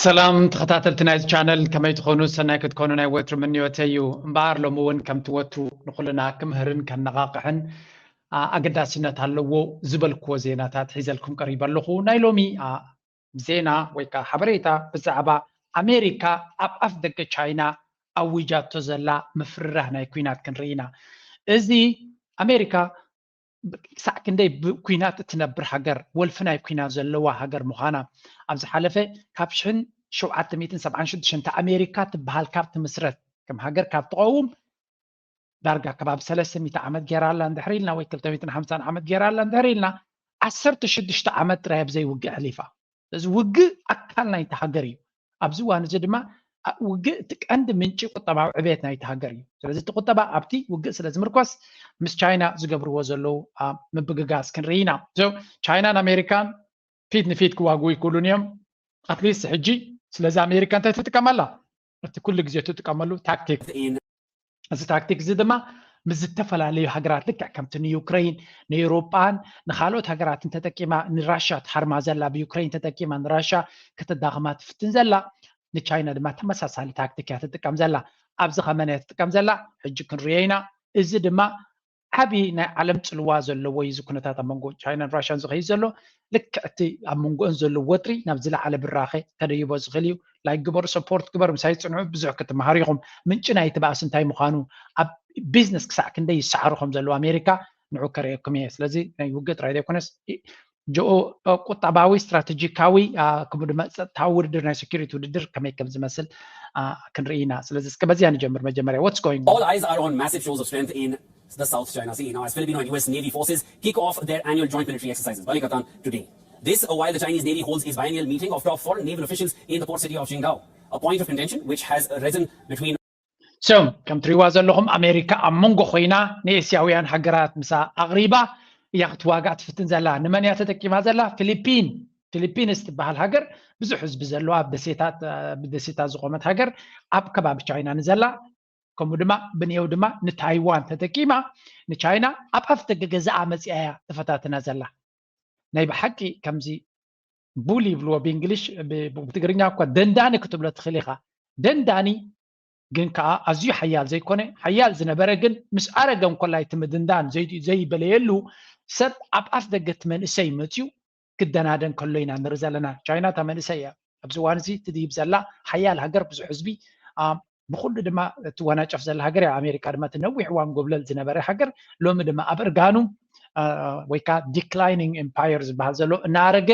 ሰላም ተኸታተልቲ ናይዚ ቻነል፣ ከመይ ትኾኑ? ሰናይ ክትኮኑ ናይ ወትሩ ምንዮተይ እዩ። እምበኣር ሎሚ እውን ከምቲ ወትሩ ንኹልና ክምህርን ከነቓቕሕን፣ ኣ-፣ ኣገዳስነት ኣለዎ ዝበልክዎ ዜናታት ሒዘልኩም ቀሪበ ኣለኹ። ናይ ሎሚ፣ ኣ፣ ዜና ወይ ከኣ ሓበሬታ ብዛዕባ ኣሜሪካ ኣብ ኣፍ ደገ ቻይና ኣዊጃቶ ዘላ ምፍርራህ ናይ ኲናት ክንርኢ ኢና። እዚ ኣሜሪካ ክሳዕ ክንደይ ብኲናት እትነብር ሃገር፣ ወልፊ ናይ ኲናት ዘለዋ ሃገር ምዃና፣ ኣብ ዝሓለፈ ካብ ሽሕን ሸውዓተ ሚእትን ሰብዓን ሽዱሽተን ኣሜሪካ ትበሃል ካብ ትምስረት፣ ከም ሃገር ካብ ትቐውም ዳርጋ ከባቢ ሰለስተ ሚእቲ ዓመት ገይራ ኣላ እንድሕር ኢልና፣ ወይ ክልተ ሚእትን ሓምሳን ዓመት ገይራ ኣላ እንድሕር ኢልና፣ ዓሰርተ ሽዱሽተ ዓመት ጥራይ ኣብ ዘይውግእ ኣሕሊፋ። ስለዚ ውግእ ኣካል ናይቲ ሃገር እዩ። ኣብዚ እዋን እዚ ድማ፣ ኣ-፣ ውግእ እቲ ቀንዲ ምንጪ ቁጠባዊ ዕቤት ናይቲ ሃገር እዩ። ስለዚ እቲ ቁጠባ ኣብቲ ውግእ ስለ ዝምርኮስ፣ ምስ ቻይና ዝገብርዎ ዘለዉ፣ ኣ፣ ምብግጋስ ክንርኢ ኢና። So፣ ቻይናን ኣሜሪካን ፊት ንፊት ክዋግኡ ይክእሉን እዮም። ኣትሊስት ሕጂ። ስለዚ ኣሜሪካ እንታይ ትጥቀም ኣላ? እቲ ኩሉ ግዜ ትጥቀመሉ ታክቲክ። እዚ ታክቲክ እዚ ድማ ምስ ዝተፈላለዩ ሃገራት፣ ልክዕ ከምቲ ንዩክረይን፣ ንኤውሮጳን ንኻልኦት ሃገራትን ተጠቂማ ንራሻ ትሃርማ ዘላ፣ ብዩክረይን ተጠቂማ ንራሻ ከተዳኽማ ትፍትን ዘላ፣ ንቻይና ድማ ተመሳሳሊ ታክቲክ እያ ትጥቀም ዘላ። ኣብዚ ከመን እያ ትጥቀም ዘላ? ሕጂ ክንሪኦ ኢና። እዚ ድማ ዓቢ ናይ ዓለም ጽልዋ ዘለዎ እዩ። እዚ ኩነታት ኣብ መንጎ ቻይናን ራሻን ዝኸይድ ዘሎ፣ ልክዕ እቲ ኣብ መንጎኦን ዘሎ ወጥሪ ናብ ዝለዓለ ብራኸ ከደይቦ ዝኽእል እዩ። ላይክ ግበሩ፣ ሰፖርት ግበሩ፣ ምሳይ ጽንዑ፣ ብዙሕ ክትመሃሩ ኢኹም። ምንጪ ናይቲ ባእሲ እንታይ ምዃኑ፣ ኣብ ቢዝነስ ክሳዕ ክንደይ ይሰዓሩ ከም ዘለዉ ኣሜሪካ፣ ንዑ ከርእየኩም እየ። ስለዚ ናይ ውግእ ጥራይ ዘይኮነስ፣ እ፣ ጀኦ፣ እ፣ ቁጠባዊ፣ ስትራቴጂካዊ፣ አ፣ ከምኡ ድማ ጸጥታዊ ውድድር፣ ናይ ሴኩሪቲ ውድድር ከመይ ከም ዝመስል፣ አ፣ ክንርኢ ኢና። ስለዚ እስከ በዚያ ንጀምር። መጀመርያ፣ what's going on? All eyes are on massive shows of strength in the South China Sea now, as Filipino and U S Navy forces kick off their annual joint military exercises, Balikatan, today. This, uh, while the Chinese Navy holds its biennial meeting of top foreign naval officials in the port city of Qingdao, a point of contention which has arisen between So፣ ከም ትሪእዋ ዘለኹም፣ ኣሜሪካ ኣብ መንጎ ኮይና ንኤስያውያን ሃገራት ምሳ ኣቕሪባ እያ ክትዋጋእ ትፍትን ዘላ። ንመን እያ ተጠቂማ ዘላ? ፊሊፒን። ፊሊፒንስ ትበሃል ሃገር ብዙሕ ህዝቢ ዘለዋ፣ ደሴታት፣ እ፣ ብደሴታት ዝቆመት ሃገር፣ ኣብ ከባቢ ቻይና ንዘላ፣ ከምኡ ድማ ብንየው ድማ ንታይዋን ተጠቂማ፣ ንቻይና ኣብ ኣፍ ደገ ገዛኣ መጺኣ እያ ተፈታትና ዘላ። ናይ ብሓቂ ከምዚ ቡል ይብልዎ ብእንግሊሽ፣ ብ-፣ ብትግርኛ እኳ ደንዳኒ ክትብሎ ትኽእል ኢኻ። ደንዳኒ ግን ከኣ ኣዝዩ ሓያል ዘይኮነ፣ ሓያል ዝነበረ ግን ምስ ኣረገ እንኮላይ እቲ ምድንዳን ዘይ-፣ ዘይበለየሉ ሰብ ኣብ ኣፍ ደገ እቲ መንእሰይ መጽዩ ክደናደን ከሎ ኢና ንርኢ ዘለና። ቻይና እታ መንእሰይ እያ ኣብዚ እዋን እዚ ትድይብ ዘላ ሓያል ሃገር፣ ብዙሕ ህዝቢ፣ ኣ፣ ብኹሉ ድማ እትወናጨፍ ዘላ ሃገር እያ። ኣሜሪካ ድማ እቲ ነዊሕ እዋን ጎብለል ዝነበረ ሃገር፣ ሎሚ ድማ ኣብ እርጋኑ፣ ኣ፣ ወይ ከዓ ዲክላይኒንግ ኤምፓየር ዝበሃል ዘሎ፣ እናረገ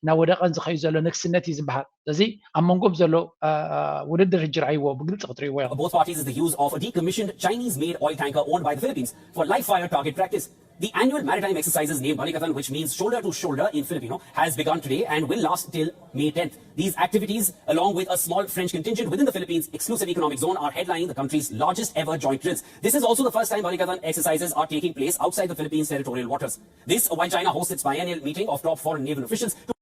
እናወደቐን ዝኸዩ ዘሎ ንግስነት እዩ ዝበሃል። ስለዚ ኣብ መንጎም ዘሎ፣ ኣ፣ ኣ፣ ውድድር ሕጂ ርኣይዎ፣ ብግልፂ ክትርእይዎ ኢኹም። Both parties is the use of a decommissioned Chinese-made oil tanker owned by the Philippines for live-fire target practice. The annual maritime exercises named Balikatan, which means shoulder to shoulder in Filipino, has begun today and will last till May tenth. These activities, along with a small French contingent within the Philippines' exclusive economic zone, are headlining the country's largest ever joint drills. This is also the first time Balikatan exercises are taking place outside the Philippines' territorial waters. This, while China hosts its biennial meeting of top foreign naval officials to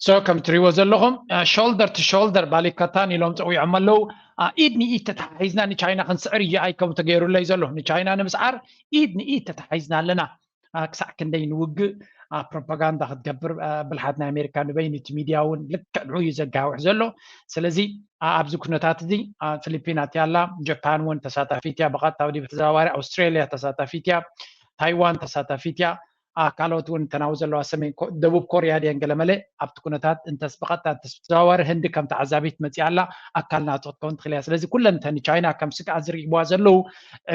So፣ ከም ትሪእዎ ዘለኹም፣ እ፣ ሾልደር ቱ ሾልደር ባሊካታን ኢሎም ጸዊዖም ኣለዉ። እ፣ ኢድ ንኢድ ተተሓሒዝና ንቻይና ክንስዕር እዩ ኣይ ከም ተገይሩለይ ዘሎ። ንቻይና ንምስዓር ኢድ ንኢድ ተተሓሒዝና ኣለና። እ፣ ክሳዕ ክንደይ ንውግእ፣ እ፣ ፕሮፓጋንዳ ክትገብር፣ እ፣ ብልሓት ናይ ኣሜሪካ ንበይኑ እቲ ሚድያ እውን ልክዕ ንዑ እዩ ዘጋውሕ ዘሎ። ስለዚ፣ እ፣ ኣብዚ ኩነታት እዚ፣ እ፣ ፊሊፒን ኣትያ ኣላ፣ ጃፓን እውን ተሳታፊት እያ፣ ብቐጥታ ወይ ብተዘዋዋሪ ኣውስትራልያ ተሳታፊት እያ፣ ታይዋን ተሳታፊት እያ። ኣ፣ ካልኦት እውን ተናው ዘለዋ ሰሜን ኮ-፣ ደቡብ ኮርያ ድየን ገለመለ ኣብቲ ኩነታት እንተስ ብቐጥታ እንተስ ብተዘዋዋሪ ህንዲ ከም ተዓዛቢት መፂኣ ኣላ፣ ኣካል ናቶ ክትከውን ትኽእል እያ። ስለዚ ኩለን እተን ንቻይና ከም ስግኣት ዝርእይዋ ዘለዉ፣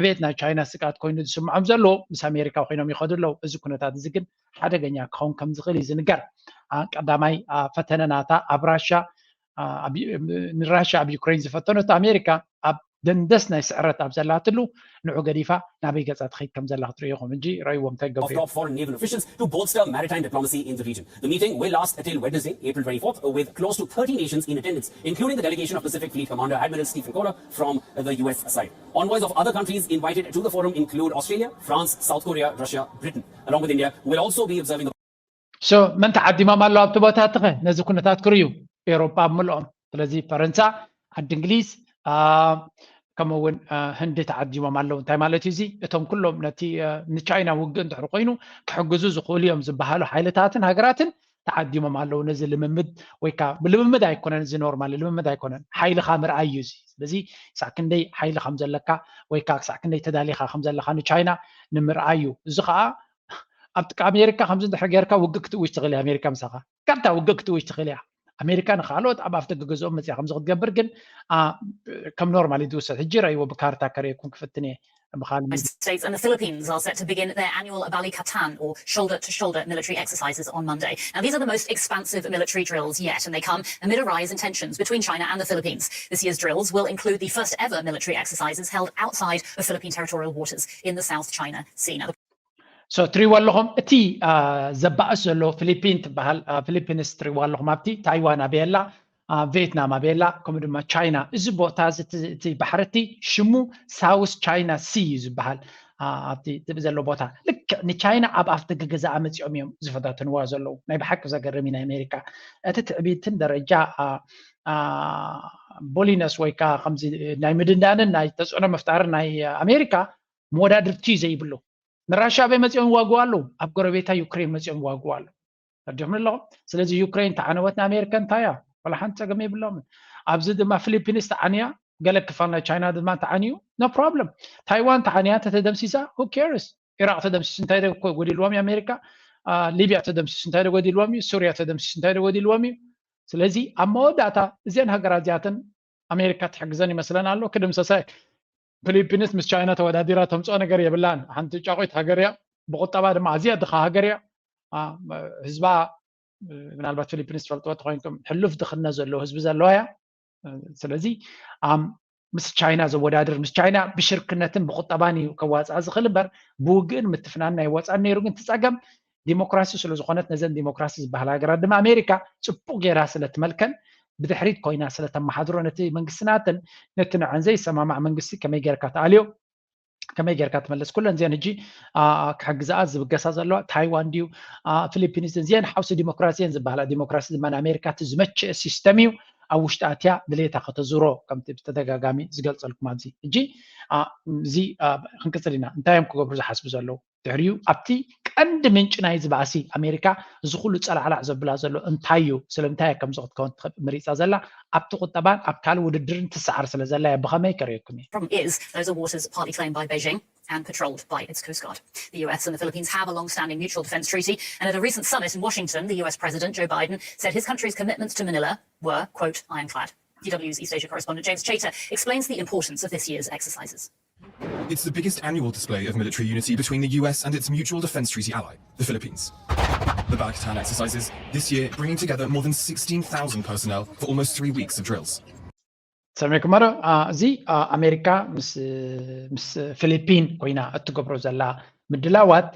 ዕቤት ናይ ቻይና ስግኣት ኮይኑ ዝስምዖም ዘሎ ምስ ኣሜሪካ ኮይኖም ይኸዱ ኣለዉ። እዚ ኩነታት እዚ ግን ሓደገኛ ክኸውን ከም ዝኽእል እዩ ዝንገር። ኣ፣ ቀዳማይ፣ ኣ፣ ፈተነ ናታ ኣብ ራሻ፣ ኣ፣ ኣብ ዩ-፣ ንራሻ ኣብ ዩክሬን ዝፈተነቶ ኣሜሪካ ኣብ ደንደስ ናይ ስዕረት ኣብ ዘላትሉ ንዑ ገዲፋ ናበይ ገጻ ትኸይድ ከም ዘላ ክትርእዩ ኢኹም። እንጂ ረእይዎም እንታይ of ገብሩ top foreign naval officials to bolster maritime diplomacy in the region. The meeting will last until Wednesday, April twenty-fourth, with close to thirty nations in attendance, including the delegation of Pacific Fleet Commander Admiral Stephen Kohler from the U S side. Envoys of other countries invited to the forum include Australia, France, South Korea, Russia, Britain. Along with India, who will also be observing the So፣ መን ተዓዲሞም ኣለዉ ኣብቲ ቦታ እቲ ኸ? ነዚ ኩነታት ክርእዩ፣ ኤውሮጳ ብምልኦም። ስለዚ ፈረንሳ፣ ዓዲ እንግሊዝ፣ ኣ፣ ከምኡ እውን፣ ኣ፣ ህንዲ ተዓዲሞም ኣለዉ። እንታይ ማለት እዩ እዚ? እቶም ኩሎም ነቲ፣ ኣ፣ ንቻይና ውግእ እንድሕር ኮይኑ ክሕግዙ ዝኽእሉ እዮም ዝበሃሉ ሓይልታትን ሃገራትን ተዓዲሞም ኣለዉ ነዚ ልምምድ። ወይ ከዓ ልምምድ ኣይኮነን፣ እዚ ኖርማል ልምምድ ኣይኮነን፣ ሓይልኻ ምርኣይ እዩ እዚ። ስለዚ ክሳዕ ክንደይ ሓይሊ ከም ዘለካ ወይ ከዓ ክሳዕ ክንደይ ተዳሊኻ ከም ዘለካ ንቻይና ንምርኣይ እዩ። እዚ ከዓ ኣብ ጥቃ ኣሜሪካ ከምዚ እንድሕር ጌርካ ውግእ ክትእውጅ ትኽእል እያ ኣሜሪካ ምሳኻ። ቀጥታ ውግእ ክትእውጅ ትኽእል እያ ኣሜሪካ። ንካልኦት ኣብ ኣፍ ደገ ገዝኦም መፅያ ከምዚ ክትገብር ግን ከም ኖርማል እዩ ዝውሰድ። ሕጂ ረእይዎ ብካርታ ከርእየኩም ክፍትን እየ። States and the Philippines are set to begin their annual Balikatan or shoulder-to-shoulder military exercises on Monday. Now, these are the most expansive military drills yet, and they come amid a rise in tensions between China and the Philippines. This year's drills will include the first ever military exercises held outside of Philippine territorial waters in the South China Sea. Now, so ትሪእዎ ኣለኹም፣ እቲ ዘባእስ ዘሎ ፊሊፒን ትበሃል፣ ፊሊፒንስ ትሪእዎ ኣለኹም፣ ኣብቲ ታይዋን ኣበየላ፣ ቪየትናም ኣበየላ፣ ከምኡ ድማ ቻይና። እዚ ቦታ እዚ እቲ ባሕርቲ ሽሙ ሳውስ ቻይና ሲ እዩ ዝበሃል። ኣብቲ ትብ ዘሎ ቦታ ልክዕ ንቻይና ኣብ ኣፍ ደገ ገዛኣ መፂኦም እዮም ዝፈታተንዋ ዘለዉ። ናይ ብሓቂ ዘገርም እዩ። ናይ ኣሜሪካ እቲ ትዕቢትን ደረጃ ቦሊነስ ወይ ከዓ ከምዚ ናይ ምድንዳንን ናይ ተፅዕኖ ምፍጣርን ናይ ኣሜሪካ መወዳድርቲ ዘይብሉ። ንራሻ ኣበይ መፂኦም ይዋግኡ ኣለዉ? ኣብ ጎረቤታ ዩክሬን መፂኦም ይዋግኡ ኣለዉ። ተረዲኹም ኣለኹም? ስለዚ ዩክሬን ተዓነወት ንኣሜሪካ እንታይ እያ? ዋላ ሓንቲ ፀገም የብሎምን። ኣብዚ ድማ ፊሊፒንስ ተዓንያ፣ ገለ ክፋል ናይ ቻይና ድማ ተዓንዩ፣ no problem። ታይዋን ተዓንያ ተተደምሲሳ፣ who cares? ኢራቅ ተደምሲሱ እንታይ ዶ ጎዲልዎም እዩ ኣሜሪካ? ሊብያ ተደምሲሱ እንታይ ዶ ጎዲልዎም እዩ? ሱርያ ተደምሲሱ እንታይ ዶ ጎዲልዎም እዩ? ስለዚ ኣብ መወዳእታ እዚአን ሃገራት እዚኣተን ኣሜሪካ ትሕግዘን ይመስለን ኣሎ። ክድምሰሳ ፊሊፒንስ ምስ ቻይና ተወዳዲራ ተምፅኦ ነገር የብላን። ሓንቲ ጫቆይት ሃገር እያ፣ ብቁጠባ ድማ ኣዝያ ድኻ ሃገር እያ። ህዝባ ምናልባት ፊሊፒንስ ትፈልጥዎ ተኮይንኩም ሕሉፍ ድኽነት ዘለዎ ህዝቢ ዘለዋ እያ። ስለዚ ምስ ቻይና ዘወዳድር፣ ምስ ቻይና ብሽርክነትን ብቁጠባን እዩ ከዋፅኣ ዝኽእል እምበር ብውግእን ምትፍናን ናይ ወፃን ነይሩ። ግን ትፀገም ዲሞክራሲ ስለዝኾነት ነዘን ዲሞክራሲ ዝበሃል ሃገራት ድማ ኣሜሪካ ፅቡቅ ገይራ ስለትመልከን ብድሕሪት ኮይና ስለተመሓድሮ ነቲ መንግስቲ ናተን ነቲ ንዐን ዘይሰማማዕ መንግስቲ ከመይ ገይርካ ትኣልዮ፣ ከመይ ገይርካ ትመልስ፣ ኩለን እዚአን ሕጂ ክሕግዛኣ ዝብገሳ ዘለዋ ታይዋን ድዩ ፊሊፒንስ፣ እዚአን ሓውሲ ዲሞክራሲ እየን ዝበሃላ። ዲሞክራሲ ድማ ንኣሜሪካ እቲ ዝመቸ ሲስተም እዩ። ኣብ ውሽጢ ኣትያ ድሌታ ከተዙሮ ከምቲ ብተደጋጋሚ ዝገልፀልኩም ኣብዚ ሕጂ እዚ ክንቅፅል ኢና። እንታይ እዮም ክገብሩ ዝሓስቡ ዘለዉ? ድሕሪኡ ኣብቲ ቀንዲ ምንጪ ናይ ዝባእሲ ኣሜሪካ እዚ ኩሉ ፀላዕላዕ ዘብላ ዘሎ እንታይ እዩ? ስለምንታይ እያ ከምዚ ክትከውን ትኽእል መሪፃ ዘላ? ኣብቲ ቁጠባን ኣብ ካልእ ውድድርን ትሰዓር ስለ ዘላ እያ። ብኸመይ ከርእየኩም እየ? Problem is, those are waters partly claimed by Beijing and patrolled by its Coast Guard. The U S and the Philippines have a long-standing mutual defense treaty, and at a recent summit in Washington, the U S President Joe Biden said his country's commitments to Manila were, quote, ironclad. D W's East Asia correspondent James Chater explains the importance of this year's exercises. It's the biggest annual display of military unity between the U S and its mutual defense treaty ally, the Philippines. The Balikatan exercises this year bringing together more than sixteen thousand personnel for almost three weeks of drills. ሰሚዕኩም ዶ? እዚ ኣሜሪካ ምስ ፊሊፒን ኮይና እትገብሮ ዘላ ምድላዋት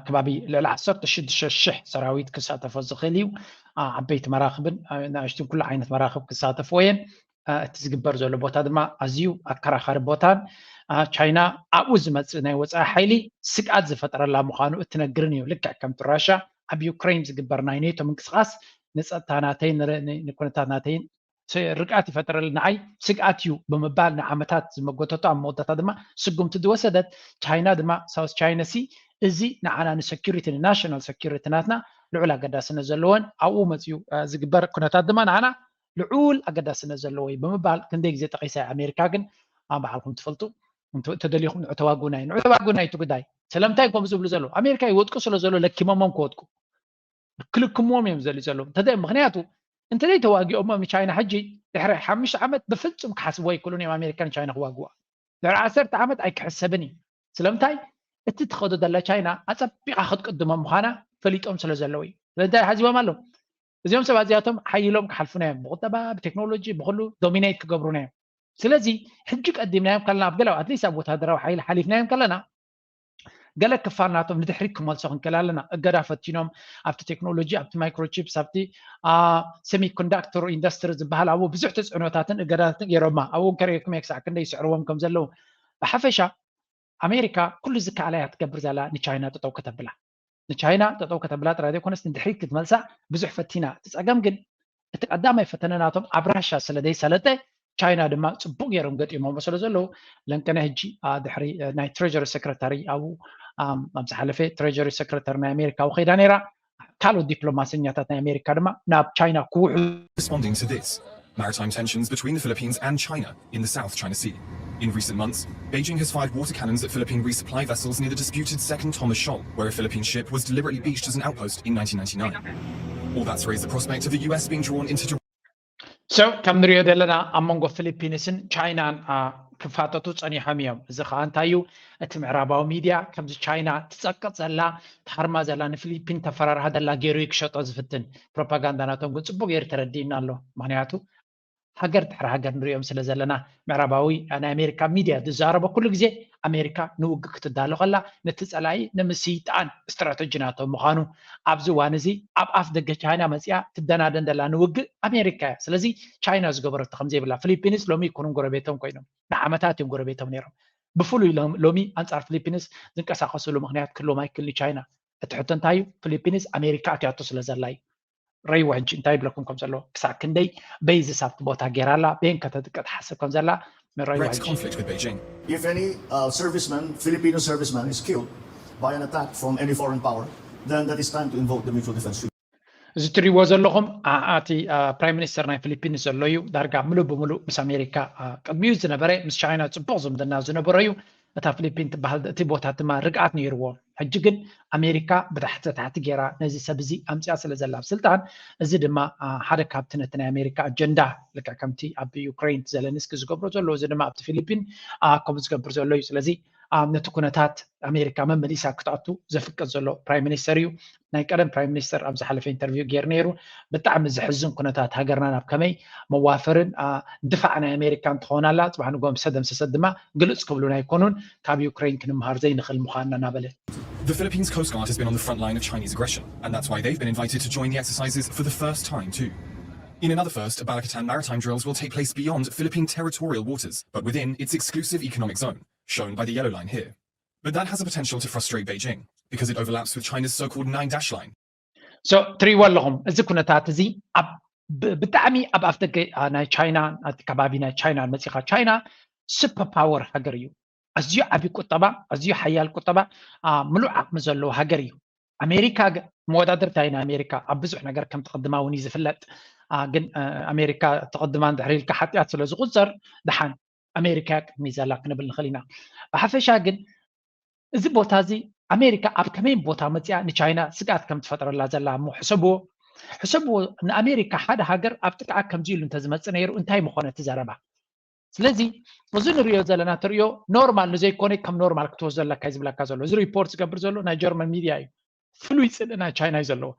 ከባቢ ልዕሊ ዓሰርተ ሽዱሽተ ሽሕ ሰራዊት ክሳተፎ ዝኽእል እዩ። ዓበይቲ መራኽብን ንእሽትን ኩሉ ዓይነት መራኽብ ክሳተፍዎ እየን። እቲ ዝግበር ዘሎ ቦታ ድማ ኣዝዩ ኣከራኻሪ ቦታን ቻይና ኣብኡ ዝመፅእ ናይ ወፃኢ ሓይሊ ስግኣት ዝፈጠረላ ምዃኑ እትነግርን እዩ። ልክዕ ከምቲ ራሻ ኣብ ዩክሬን ዝግበር ናይ ኔቶ ምንቅስቃስ ንፀጥታ ናተይን ንኩነታት ናተይን ርግኣት ይፈጥረል ንዓይ ስግኣት እዩ ብምባል ንዓመታት ዝመጎተቶ ኣብ መወዳእታ ድማ ስጉምቲ ዝወሰደት ቻይና ድማ ሳውስ ቻይና ሲ እዚ ንዓና ንሰኪሪቲ ንናሽናል ሰኪሪቲ ናትና ልዑል ኣገዳስነት ዘለዎን ኣብኡ መፅኡ ዝግበር ኩነታት ድማ ንዓና ልዑል ኣገዳስነት ዘለዎ እዩ ብምባል ክንደይ ግዜ ጠቂሳ ኣሜሪካ ግን ኣብ በዓልኩም ትፈልጡ ተደሊኹም ንዑ ተዋጉናይ ንዑ ተዋጉናይ እቲ ጉዳይ ስለምንታይ ከም ዝብሉ ዘለዉ ኣሜሪካ ይወድቁ ስለ ዘሎ ለኪሞሞም ክወድቁ ክልክምዎም እዮም ዘልዩ ዘለዉ እንተደ ምክንያቱ እንተደይ ተዋጊኦሞ ንቻይና ሕጂ ድሕሪ ሓሙሽተ ዓመት ብፍጹም ክሓስብዎ ኣይክእሉን እዮም ኣሜሪካን ቻይና ክዋግዋ ድሕሪ ዓሰርተ ዓመት ኣይክሕሰብን እዩ ስለምንታይ እቲ ትኸዶ ዘላ ቻይና ኣፀቢቓ ክትቅድሞ ምዃና ፈሊጦም ስለ ዘለዉ እዩ ስለምንታይ ሓዚቦም ኣለዉ እዚኦም ሰባት እዚኣቶም ሓይሎም ክሓልፉና እዮም ብቁጠባ ብቴክኖሎጂ ብኩሉ ዶሚኔት ክገብሩና እዮም ስለዚ ሕጂ ቀዲምናዮም ከለና ኣብ ገለ ኣትሊስት ኣብ ወታደራዊ ሓይሊ ሓሊፍናዮም ከለና ገለ ክፋል ናቶም ንድሕሪት ክመልሶ ክንክእል ኣለና እገዳ ፈቲኖም ኣብቲ ቴክኖሎጂ ኣብቲ ማይክሮቺፕስ ኣብቲ ሰሚኮንዳክተር ኢንዱስትሪ ዝበሃል ኣብኡ ብዙሕ ተፅዕኖታትን እገዳታትን ገይሮማ ኣብኡ ከርእየኩም እየ ክሳዕ ክንደይ ይስዕርዎም ከም ዘለዉ ብሓፈሻ ኣሜሪካ ኩሉ ዝከኣላ እያ ትገብር ዘላ ንቻይና ጠጠው ከተብላ ንቻይና ጠጠው ከተብላ ጥራይ ዘይኮነስ ንድሕሪት ክትመልሳ ብዙሕ ፈቲና እቲ ፀገም ግን እቲ ቀዳማይ ፈተነ ናቶም ኣብ ራሻ ስለ ዘይሰለጠ ቻይና ድማ ፅቡቅ ገይሮም ገጢሞሞ ስለ ዘለዉ ለንቀነ ሕጂ ድሕሪ ናይ ትሬጀሪ ሰክረታሪ ኣብኡ ኣብ ዝሓለፈ ትሬጀሪ ሰክረታሪ ናይ ኣሜሪካ ኣብ ከይዳ ነይራ ካልኦት ዲፕሎማሰኛታት ናይ ኣሜሪካ ድማ ናብ ቻይና ክውሑ Responding to this, maritime tensions between the Philippines and China in the South China Sea. In recent months, Beijing has fired water cannons at Philippine resupply vessels near the disputed Second Thomas Shoal, where a Philippine ship was deliberately beached as an outpost in nineteen ninety-nine. All that's raised the prospect of the U S being drawn into So ከም ንሪኦ ዘለና ኣብ መንጎ ፊሊፒንስን ቻይናን ክፋጠጡ ፀኒሖም እዮም። እዚ ከዓ እንታይ እዩ? እቲ ምዕራባዊ ሚድያ ከምዚ ቻይና ትፀቅጥ ዘላ፣ ትሃርማ ዘላ፣ ንፊሊፒን ተፈራርሃ ዘላ ገይሩ ክሸጦ ዝፍትን ፕሮፓጋንዳ ናቶም ግን ፅቡቅ ገይሩ ተረዲእና ኣሎ። ምክንያቱ ሃገር ድሕሪ ሃገር ንሪኦም ስለ ዘለና ምዕራባዊ ናይ ኣሜሪካ ሚድያ ዝዛረቦ ኩሉ ግዜ ኣሜሪካ ንውግእ ክትዳሎ ከላ ነቲ ፀላኢ ንምስይጣን ስትራተጂ ናቶም ምዃኑ ኣብዚ እዋን እዚ ኣብ ኣፍ ደገ ቻይና መፅያ ትደናደን ዘላ ንውግእ ኣሜሪካ እያ። ስለዚ ቻይና ዝገበረቶ ከምዘይብላ ፊሊፒንስ ሎሚ ይኮኑን ጎረቤቶም ኮይኖም ንዓመታት እዮም ጎረቤቶም ነይሮም። ብፍሉይ ሎም- ሎሚ ኣንፃር ፊሊፒንስ ዝንቀሳቀስሉ ምክንያት ክህልዎም ኣይክእል ንቻይና። እቲ ሕቶ እንታይ እዩ? ፊሊፒንስ ኣሜሪካ ኣትያቶ ስለ ዘላ እዩ። ረይዎ ሕጂ እንታይ ይብለኩም ከም ዘሎ ክሳብ ክንደይ በይዝስ ኣብቲ ቦታ ገይራላ በየን ከተጥቀጥ ሓስብ ከም ዘላ ረይዎ direct ሕጂ conflict with Beijing. If any uh, serviceman, Filipino serviceman, is killed by an attack from any foreign power, then that is time to invoke the Mutual Defense Treaty. እዚ ትሪእዎ ዘለኹም ኣ- ኣቲ ፕራይም ሚኒስተር ናይ ፊሊፒንስ ዘሎ እዩ። ዳርጋ ምሉእ ብምሉእ ምስ ኣሜሪካ ኣ፣ ቅድሚኡ ዝነበረ ምስ ቻይና ፅቡቕ ዝምድና ዝነበሮ እዩ። እታ ፊሊፒን ትበሃል እቲ ቦታ ድማ ርግኣት ነይርዎ። ሕጂ ግን ኣሜሪካ ብታሕቲ ታሕቲ ገይራ ነዚ ሰብ እዚ ኣምፅኣ ስለ ዘላ ኣብ ስልጣን፣ እዚ ድማ ኣ፣ ሓደ ካብቲ ነቲ ናይ ኣሜሪካ ኣጀንዳ ልክዕ ከምቲ ኣብ ዩክሬን ዘለንስኪ ዝገብሮ ዘሎ እዚ ድማ ኣብቲ ፊሊፒን ኣ፣ ከምኡ ዝገብር ዘሎ እዩ። ስለዚ ኣ፣ ነቲ ኩነታት ኣሜሪካ መመሊሳ ክትኣቱ ዘፍቅድ ዘሎ ፕራይም ሚኒስተር እዩ። ናይ ቀደም ፕራይም ሚኒስተር ኣብ ዝሓለፈ ኢንተርቪው ገይሩ ነይሩ። ብጣዕሚ ዘሕዝን ኩነታት ሃገርና ናብ ከመይ መዋፈርን ኣ፣ ድፋዕ ናይ ኣሜሪካ እንትኸውን ኣላ ፅባሕ ንጎም ዝተደምሰሰት ድማ ግልፅ ክብሉና ኣይኮኑን። ካብ ዩክሬን ክንምሃር ዘይንኽእል ምዃንና እናበለ The Philippines Coast Guard has been on the front line of Chinese aggression, and that's why they've been invited to join the exercises for the first time, too. In another first, Balikatan maritime drills will take place beyond Philippine territorial waters, but within its exclusive economic zone, shown by the yellow line here. But that has the potential to frustrate Beijing, because it overlaps with China's so called Nine Dash Line. so ትሪእዎ ኣለኹም። እዚ ኩነታት እዚ ኣብ ብ- ብጣዕሚ ኣብ ኣፍደገ ኣ፣ ናይ ቻይና ኣብቲ ከባቢ ናይ ቻይና መፂኻ ቻይና ሱፐር ፓወር ሃገር እዩ። ኣዝዩ ዓብዪ ቁጠባ፣ ኣዝዩ ሓያል ቁጠባ፣ ኣ፣ ምሉእ ዓቕሚ ዘለዎ ሃገር እዩ። ኣሜሪካ ግ- መወዳድርታ እዩ ንኣሜሪካ ኣብ ብዙሕ ነገር ከም ትቕድማ እውን እዩ ዝፍለጥ። ኣ፣ ግን ኣ፣ ኣሜሪካ ትቕድማ እንድሕር ኢልካ ሓጢኣት ስለ ዝቁፀር ደሓን ኣሜሪካ እያ ቅድሚ ዘላ ክንብል ንኽእል ኢና። ብሓፈሻ ግን እዚ ቦታ እዚ ኣሜሪካ ኣብ ከመይ ቦታ መፅያ ንቻይና ስግኣት ከም ትፈጥረላ ዘላ እሞ ሕሰብዎ። ሕሰብዎ፣ ንኣሜሪካ ሓደ ሃገር ኣብ ጥቃ ከምዚ ኢሉ እንተዝመፅእ ነይሩ እንታይ ምኾነ እቲ ዘረባ? ስለዚ እዚ ንሪኦ ዘለና ትሪኦ ኖርማል ንዘይኮነ ከም ኖርማል ክትወስዶ ኣለካ እዩ ዝብለካ ዘሎ። እዚ ሪፖርት ዝገብር ዘሎ ናይ ጀርመን ሚድያ እዩ። ፍሉይ ፅልኢ ናይ ቻይና እዩ ዘለዎ።